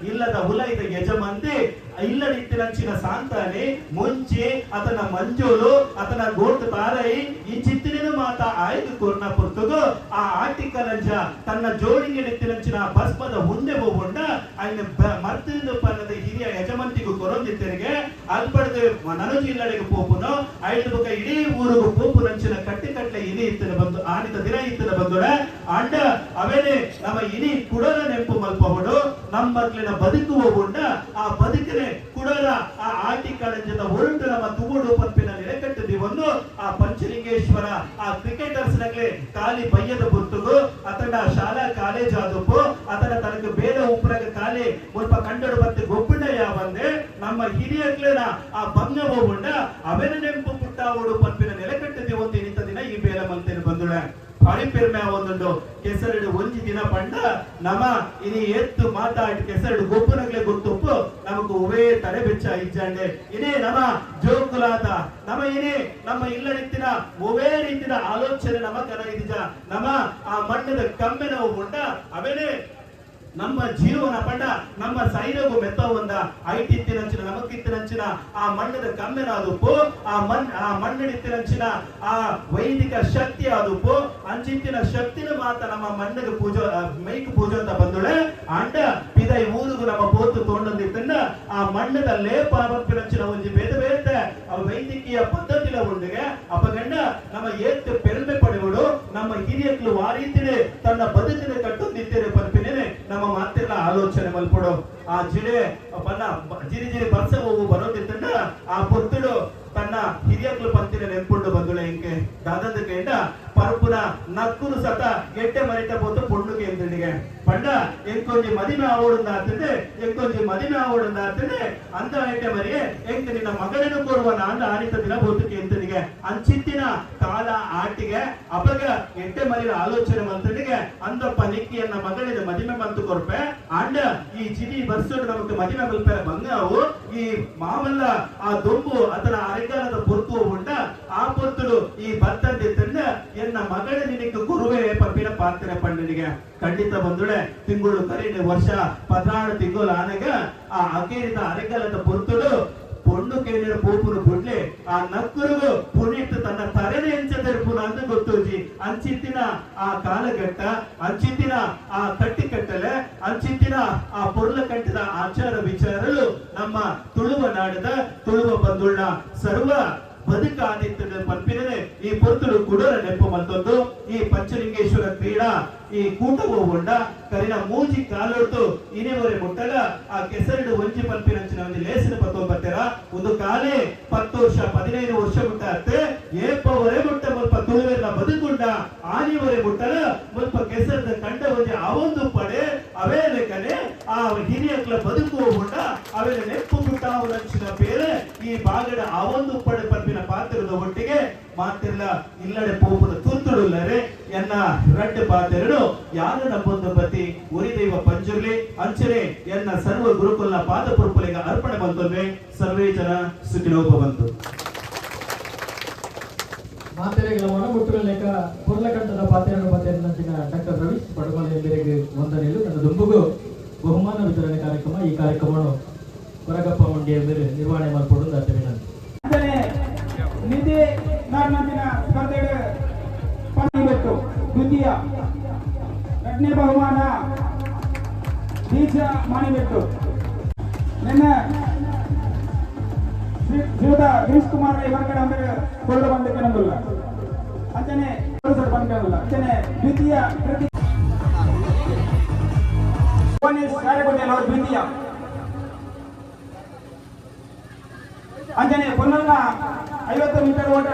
ಇಲ್ಲದ ಹುಲೈದ ಯಜಮಂದಿ ಇಲ್ಲಡಿತ್ತಿನಂಚಿನ ಸಾಂತಾನೆ ಮುಂಚೆ ಅತನ ಮಂಜೂಲು ಅತನ ಗೋಟು ತಾರೈ ಈ ಚಿತ್ತಿನ ಮಾತ ಆಯ್ದು ಕೊರ್ನ ಪುರ್ತುಗು ಆ ಆಟಿ ಕಲಂಜ ತನ್ನ ಜೋಡಿಗೆ ಭಸ್ಮದ ಉಂಡೆ ಹೋಗುಂಡ ఆయన ಮರ್ತಿಂದು ಪನ್ನದ ಹಿರಿಯ ಯಜಮಂತಿಗೂ ಕೊರೊಂದಿತ್ತೆರಿಗೆ ಅಲ್ಪಡದೆ ನನಜು ಇಲ್ಲಡೆಗೆ ಪೋಪುನು ಐದು ಬೊಕ ಇಡೀ ಊರುಗು ಪೋಪು ನಂಚಿನ ಕಟ್ಟಿ ಕಟ್ಲೆ ಇನಿ ಇತ್ತಿನ ಬಂದು ಆನಿತ ದಿನ ಇತ್ತಿನ ಬಂದುಡ ಅಂಡ ಅವೇನೆ ನಮ್ಮ ಇನಿ ಕುಡರ ನೆಂಪು ಮಲ್ಪಹುಡು ನಮ್ಮ ಮಕ್ಳಿನ ಬದುಕು ಹೋಗುಂಡ ಆ ಬದುಕಿനെ ಕುಡರ ಆ ಆಟಿ ಕಳಂಜದ ಹೊರಟು ನಮ್ಮ ತುಗುಡು ಪಂಪಿನ ನೆಲೆಕಟ್ಟಿದಿ ಒಂದು ಆ ಪಂಚಲಿಂಗೇಶ್ವರ ಆ ಕ್ರಿಕೆಟರ್ಸ್ ನಗ್ಲೆ ಖಾಲಿ ಬಯ್ಯದ ಬುರ್ತುಗು ಅತನ ಶಾಲಾ ಕಾಲೇಜ್ ಆದಪ್ಪು ಅತನ ತನಕ ಬೇರೆ ಉಪ್ಪರಗ ಖಾಲಿ ಮುಲ್ಪ ಕಂಡಡು ಬತ್ತೆ ಗೊಬ್ಬುಂಡ ಯಾವಂದೆ ನಮ್ಮ ಹಿರಿಯಕ್ಲೇನ ಆ ಬಂಗ ಹೋಗುಂಡ ಅವೆನ ನೆಂಪು ಪುಟ್ಟಾವಡು ಪಂಪಿನ ನೆಲೆಕಟ್ಟಿದಿ ಒಂದು ಇಂಥ ದಿನ ಈ ಬೇರೆ ಮಂತೇನೆ ಬಂದುಳೆ. ಭಾರಿ ಪೆರ್ಮೆ ಒಂದುಂಡು ಕೆಸರಡು ಒಂಜಿ ದಿನ ಪಂಡ ನಮ ಇನಿ ಎತ್ತು ಮಾತಾಡಿ ಕೆಸರಡು ಗೊಬ್ಬುನಗ್ಲೆ ಗೊತ್ತುಪ್ಪು ನಮకు ಉವೇ ತಲೆ ಬೆಚ್ಚ ಇಜ್ಜಾಂಡೆ. ಇನೇ ನಮ ಜೋಕುಲಾತ ನಮ ಇನೇ ನಮ್ಮ ಇಲ್ಲಡಿತ್ತಿನ ಒವೇ ರೀತಿಯ ಆಲೋಚನೆ ನಮ ಕನ ಇದಿಜ ನಮ ಆ ಮಣ್ಣದ ಕಮ್ಮೆನ ಉಂಡ ಅವೇನೆ ನಮ್ಮ ಜೀವನ ಪಂಡ ನಮ್ಮ ಸೈರಗು ಮೆತ್ತ ಒಂದ ಐಟಿತ್ತಿನಂಚಿನ ನಮಕಿತ್ತಿನಂಚಿನ ಆ ಮಣ್ಣದ ಕಮ್ಮೆನಾದುಪ್ಪು ಆ ಆ ಮಣ್ಣಡಿತ್ತಿನಂಚಿನ ಆ ವೈದಿಕ ಶಕ್ತಿ ಆದುಪ್ಪು ಅಂಚಿತ್ತಿನ ಶಕ್ತಿನ ಮಾತ ನಮ್ಮ ಮಣ್ಣಿಗೆ ಪೂಜೆ ಮೈಕ್ ಪೂಜೆ ಅಂತ ಬಂದುಳೆ. ಅಂಡ ಪಿದೈ ಊರುಗು ನಮ್ಮ ಪೋತು ತೋಂಡೊಂದಿತ್ತಂಡ ಆ ಮಣ್ಣದ ಲೇಪ ಪನ್ಪಿನಂಚಿನ ಒಂಜಿ ಬೇತೆ ಬೇತೆ ಆ ವೈದ್ಯಕೀಯ ಪದ್ಧತಿಲ ಉಂಡಿಗೆ ಅಪಗಂಡ ನಮ್ಮ ಏತ್ತು ಪೆರ್ಮೆ ಪಡೆವಡು ನಮ್ಮ ಹಿರಿಯಕ್ಲು ವಾರೀತಿಡೆ ತನ್ನ ಬದುಕಿನ ಕಟ್ಟೊಂದಿತ್ತೇನೆ ಪನ್ಪಿನೇನೆ ನಮ್ಮ ಮಾತೆಲ್ಲ ಆಲೋಚನೆ ಮಲ್ಪಡು. ಆ ಜಿಡೆ ಬನ್ನ ಜಿರಿ ಜಿರಿ ಬರ್ಸ ಹೋಗು ಬರೋದಿತ್ತಂಡ ಆ ಪೊತ್ತುಡು ತನ್ನ ಹಿರಿಯಕ್ಲು ಪಂತಿನ ನೆಂಪುಂಡು ಬಂದುಳೆ. ಇಂಕೆ ದಾದಂದ ಕೇಂಡ ಪರಪುನ ನಕ್ಕುನು ಸತ ಎಟ್ಟೆ ಮರಿಟ ಪೋತು ಪೊಣ್ಣುಗೆ ಎಂದಿಗೆ ಪಂಡ ಎಂಕೊಂಜಿ ಮದಿಮೆ ಆವೋಡುಂದಾತಂದೆ ಎಂಕೊಂಜಿ ಮದಿಮೆ ಆವೋಡುಂದಾತಂದೆ ಅಂತ ಎಟ್ಟೆ ಮರಿಯೇ ಎಂಕ ನಿನ್ನ ಮಗನನ್ನು ಕೋರುವ ನಾಂದ ಆನಿತ ದಿನ ಬೋತಕ್ಕೆ ಎಂತನಿಗೆ ಅಂಚಿತ್ತಿನ ಕಾಲ ಆಟಿಗೆ ಅಪಗ ಎಟ್ಟೆ ಮರಿನ ಆಲೋಚನೆ ಮಂತನಿಗೆ ಅಂದಪ್ಪ ನಿಕ್ಕಿಯನ್ನ ಮಗಳಿನ ಮದಿಮೆ ಮಂತು ಕೊರ್ಪೆ ಅಂಡ ಈ ಚಿಟಿ ಬರ್ಸೋಡು ನಮಕ್ ಮದಿಮೆ ಮಲ್ಪೆರ ಬಂಗಾವು ಈ ಮಾಮಲ್ಲ ಆ ದೊಂಬು ಅತನ ಅರೆಗಾಲದ ಪೊರ್ತು ಉಂಡ ಆ ಪೊರ್ತುಡು ಈ ಬತ್ತಂದೆ ತಂಡ ಎನ್ನ ಮಗಳ ನಿನಕ್ಕೆ ಗುರುವೇ ಪಂಪಿನ ಪಾತ್ರೆ ಪಂಡನಿಗೆ ಖಂಡಿತ ಬಂದುಳೆ. ತಿಂಗಳು ಕರೀನೆ ವರ್ಷ 16 ತಿಂಗಳು ಆನಗ ಆ ಅಕೇರಿದ ಅರೆಗಾಲದ ಪೊರ್ತುಡು ಪೊಣ್ಣು ಕೇಳಿರ ಪೋಪುನು ಬುಡ್ಲೆ ಆ ನಕ್ಕುರುಗು ಪುಣಿಟ್ಟು ತನ್ನ ತರೆನೆ ಎಂಚ ಅಂದ ಗೊತ್ತೋಜಿ. ಅಂಚಿತ್ತಿನ ಆ ಕಾಲಘಟ್ಟ ಅಂಚಿತ್ತಿನ ಆ ಕಟ್ಟಿ ಕಟ್ಟಲೆ ಅಂಚಿತ್ತಿನ ಆ ಪೊರ್ಲ ಕಟ್ಟಿದ ಆಚಾರ ವಿಚಾರಗಳು ನಮ್ಮ ತುಳುವ ನಾಡದ ತುಳುವ ಬಂದುಳ್ಳ ಸರ್ವ ಬದುಕಾದಿತ್ತದ ಪನ್ಪಿನನೆ ಈ ಪೊರ್ತುಡು ಕುಡರ ನೆಂಪು ಮಲ್ತೊಂದು ಈ ಪಂಚಲಿಂಗೇಶ್ವರ ಕ್ರೀಡಾ ಈ ಕೂಟವು ಉಂಡ ಕರಿನ ಮೂಜಿ ಕಾಲೊಡ್ದು ಇನಿವರೆ ಮುಟ್ಟಗ ಆ ಕೆಸರಿಡು ಒಂಜಿ ಪನ್ಪಿನಂಚಿನ ಒಂದು ಲೇಸಿನ ಪತ್ತೊಂಬತ್ತೆರ ಒಂದು ಕಾಲೇ 10 ವರ್ಷ 15 ವರ್ಷ ಮುಟ್ಟ ಏಪವರೆ ಮುಟ್ಟ ಮುಲ್ಪ ತುಳುವೆರ್ನ ಬದುಕುಂಡ ಆನಿವರೆ ಮುಟ್ಟಲ ಮುಲ್ಪ ಕೆಸರದ ಕಂಡ ಒಂಜಿ ಅವೊಂದು ಪಡೆ ಅವೇ ಲೆಕ್ಕನೆ ಆ ಹಿರಿಯಕ್ಲ ಬದುಕು ಉಂಡ ಅವೆಲ್ಲ ನೆಂಪು ಮುಟ್ಟಾವನಂಚಿನ ಬೇರೆ ಈ ಬಾಗಡ ಅವೊಂದು ಪಡೆ ಪನ್ಪಿನ ಪಾತ್ರದ ಒಟ್ಟಿಗೆ ಮಾತಿಲ್ಲ ಇಲ್ಲಡೆ ಪೋಪುನ ತುರ್ತುಡುಲ್ಲರೆ. ಎನ್ನ ರಡ್ಡ್ ಪಾತೆರಡು ಯಾರು ನಂಬೊಂದು ಪತಿ ಉರಿ ದೈವ ಪಂಜುರ್ಲಿ ಅಂಚನೆ ಎನ್ನ ಸರ್ವ ಗುರುಕುಲ್ನ ಪಾದ ಪುರ್ಪುಲಿಗ ಅರ್ಪಣೆ ಬಂತೊಂದೆ. ಸರ್ವೇ ಜನ ಸುಖಿನೋಪವಂತು. ಮಾತೆರೆಗಳ ಒಣಗುಟ್ಟುವ ಲೇಖ ಪೊರ್ಲಕಂಠದ ಪಾತೆರನ್ನು ಪಾತೆರನಂಚಿನ ಡಾಕ್ಟರ್ ರವೀಶ್ ಪಡುಮಲೆ ಮೇರೆಗೆ ವಂದನೆಗಳು. ನನ್ನ ದುಂಬುಗು ಬಹುಮಾನ ವಿತರಣೆ ಕಾರ್ಯಕ್ರಮ. ಈ ಕಾರ್ಯಕ್ರಮವನ್ನು ಕೊರಗಪ್ಪ ಮಂಡಿಯ ಮೇರೆ ನಿರ್ವಹಣೆ ಮಾಡಿಕೊಡು ಅಂತ ವಿನಂತಿ. ಅಂಚನೆ ನಿಧಿ ನಾರ್ನಂಚಿನ ಸ್ಪರ್ಧೆಡ್ ಪಂಡಿಬೆಟ್ಟು ದ್ವಿತೀಯ, ಎರಡನೇ ಬಹುಮಾನ ದೀಕ್ಷಾ ಮಾಣಿಬೆಟ್ಟು. ನಿನ್ನ ಶ್ರೀಯುತ ಗಿರೀಶ್ ಕುಮಾರ್ ರೈ ಹೊರಗಡೆ ಅಂದ್ರೆ ಕೊರಡು ಬಂದಕ್ಕೆ ನಂಬುಲ್ಲ. ಅಂಚನೆ ಬಂದಿಲ್ಲ. ಅಂಚನೆ ದ್ವಿತೀಯ ಕೃತಿ ಭುವನೇಶ್ ಅವರು ದ್ವಿತೀಯ. ಅಂಚನೆ ಪೊನ್ನನ್ನ 50 ಮೀಟರ್ ಓಟ.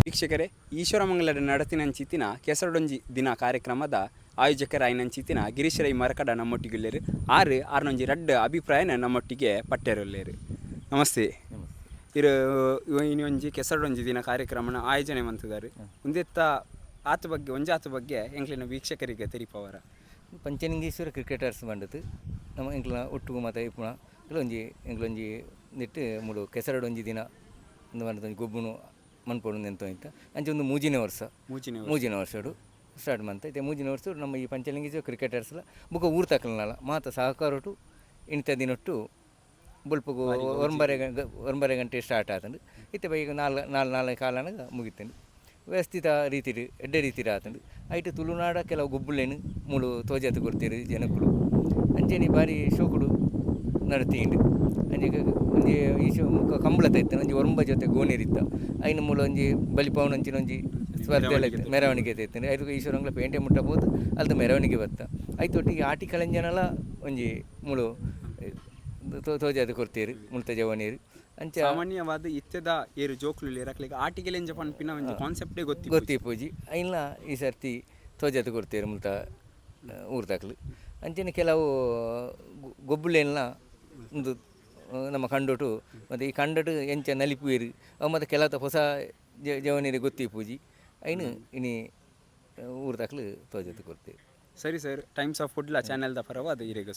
ವೀಕ್ಷಕರೇ, ಈಶ್ವರಮಂಗಲದ ನಡತಿನಂಚಿತ್ತಿನ ಕೆಸರಡೊಂಜಿ ದಿನ ಕಾರ್ಯಕ್ರಮದ ಆಯೋಜಕರಾಯಿನಂಚಿತ್ತಿನ ಗಿರೀಶ್ ರೈ ಮರಕಡ ನಮ್ಮೊಟ್ಟಿಗುಲ್ಲೇರು. ಆರು ಆರ್ನೊಂಜಿ ರಡ್ಡ್ ಅಭಿಪ್ರಾಯನ ನಮ್ಮೊಟ್ಟಿಗೆ ಪಟ್ಟೆರುಲ್ಲೇರು. ನಮಸ್ತೆ. ಇರು ಇನಿ ಒಂಜಿ ಕೆಸರಡೊಂಜಿ ದಿನ ಕಾರ್ಯಕ್ರಮನ ಆಯೋಜನೆ ಮಂತಿದ್ದಾರೆ. ಒಂದೆತ್ತ ಆತ ಬಗ್ಗೆ ಒಂಜಾತ ಬಗ್ಗೆ ಎಂಕ್ಲಿನ ವೀಕ್ಷಕರಿಗೆ ತೆರಿಪವರ? ಪಂಚಲಿಂಗೇಶ್ವರ ಕ್ರಿಕೆಟರ್ಸ್ ಬಂಡತು ನಮ್ಮ ಎಂಕ್ಲ ಒಟ್ಟುಗು ಮಾತ ಇಪ್ಪುನ ಒಂಜಿ ಎಂಕ್ಲೊಂಜಿ ನೆಟ್ ಮೂಲು ಕೆಸರಡು ಒಂಜಿ ದಿನ ಒಂದು ಒಂಜಿ ಗೊಬ್ಬುನು ಮನ್ಪೊಡು ಎಂತ ಇತ್ತ. ಅಂಚ ಒಂದು ಮೂಜಿನೇ ವರ್ಷ. ಮೂಜಿನೇ. ಮೂಜಿನ ವರ್ಷಡು ಸ್ಟಾರ್ಟ್ ಮಂತ ಇತ್ತೆ. ಮೂಜಿನ ವರ್ಷ ನಮ್ಮ ಈ ಪಂಚಲಿಂಗೇಶ್ವರ ಕ್ರಿಕೆಟರ್ಸ್ಲ ಬುಕ್ಕ ಊರು ತಕಲ್ನಲ ಮಾತ ಸಹಕಾರೊಟು ಇಂಥ ದಿನೊಟ್ಟು ಬೊಲ್ಪುಗು 9:30 ಗಂಟೆ ಸ್ಟಾರ್ಟ್ ಆತಂಡು. ಇತ್ತೆ ಬೈಗ ನಾಲ್ ನಾಲ್ ನಾಲ್ ಕಾಲನಗ ಮುಗಿತಂಡು. ವ್ಯವಸ್ಥಿತ ರೀತಿಡ್ ಎಡ್ಡೆ ರೀತಿಡ್ ಆತಂಡು. ಐಟ್ ತುಳುನಾಡ ಕೆಲವು ಗೊಬ್ಬುಲೇನು ಮೂಲು ತೋಜಾತ್ ಕೊರ್ತೆರ್ ಜನಕುಲು. ಅಂಚೆನೆ ಬಾರಿ ಶೋಕುಡು ನಡತಿಂಡು. ಅಂಚೆ ಒಂಜಿ ಈ ಶೋ ಮುಕ್ಕ ಕಂಬಳ ಇತ್ತು, ಒಂಜಿ ಒರಂಬ ಜೊತೆ ಗೋನೇರಿತ್ತ. ಐನ ಮೂಲ ಒಂಜಿ ಬಲಿಪಾವನಂಚಿನ ಒಂಜಿ ಸ್ಪರ್ಧೆ ಎಲ್ಲ ಇತ್ತು, ಮೆರವಣಿಗೆ ಇತ್ತು. ಐದು ಈಶ್ವರಂಗ್ಲ ಪೇಂಟೆ ಮುಟ್ಟ ಪೋದು ಅಲ್ದ ಮೆರವಣಿಗೆ ಬತ್ತ. ಐತೊಟ್ಟಿಗೆ ಆಟಿ ಕಳೆಂಜನಲ ಒಂಜಿ ಮೂಲು ತೋಜಾದ್ ಕೊರ್ತೀರು ಮುಲ್ತ ಜವನೀರು ಅಂಚ. ಸಾಮಾನ್ಯವಾದ ಇತ್ತೆದ ಏರು ಜೋಕ್ಲು ಅಕ್ಲೆಗ್ ಆಟಿಕೆಲೆಂಜ ಪನ್ಪಿನ ಒಂಜಿ ಕಾನ್ಸೆಪ್ಟೇ ಗೊತ್ತಿ ಗೊತ್ತಿಪ್ಪುಜಿ. ಐನ್ಲ ಈ ಸರ್ತಿ ತೋಜಾದ್ ಕೊರ್ತೀರು ಮುಲ್ತ ಊರ್ದಕ್ಲು. ಅಂಚನೆ ಕೆಲವು ಗೊಬ್ಬುಲೆನ್ಲ ಉಂದು ನಮ್ಮ ಕಂಡೊಟು ಮತ್ತು ಈ ಕಂಡಡು ಎಂಚ ನಲಿಪುವೆರ್ ಅವು ಮತ್ತು ಕೆಲತ ಹೊಸ ಜವನೀರು ಗೊತ್ತಿಪ್ಪುಜಿ. ಐನ್ ಇನಿ ಊರ್ದಕ್ಲು ತೋಜಾದ್ ಕೊರ್ತೀರು. ಸರಿ ಸರ್, ಟೈಮ್ಸ್ ಆಫ್ ಕುಡ್ಲ ಚಾನೆಲ್ದ ಪರವಾದ ಇರೆಗ್.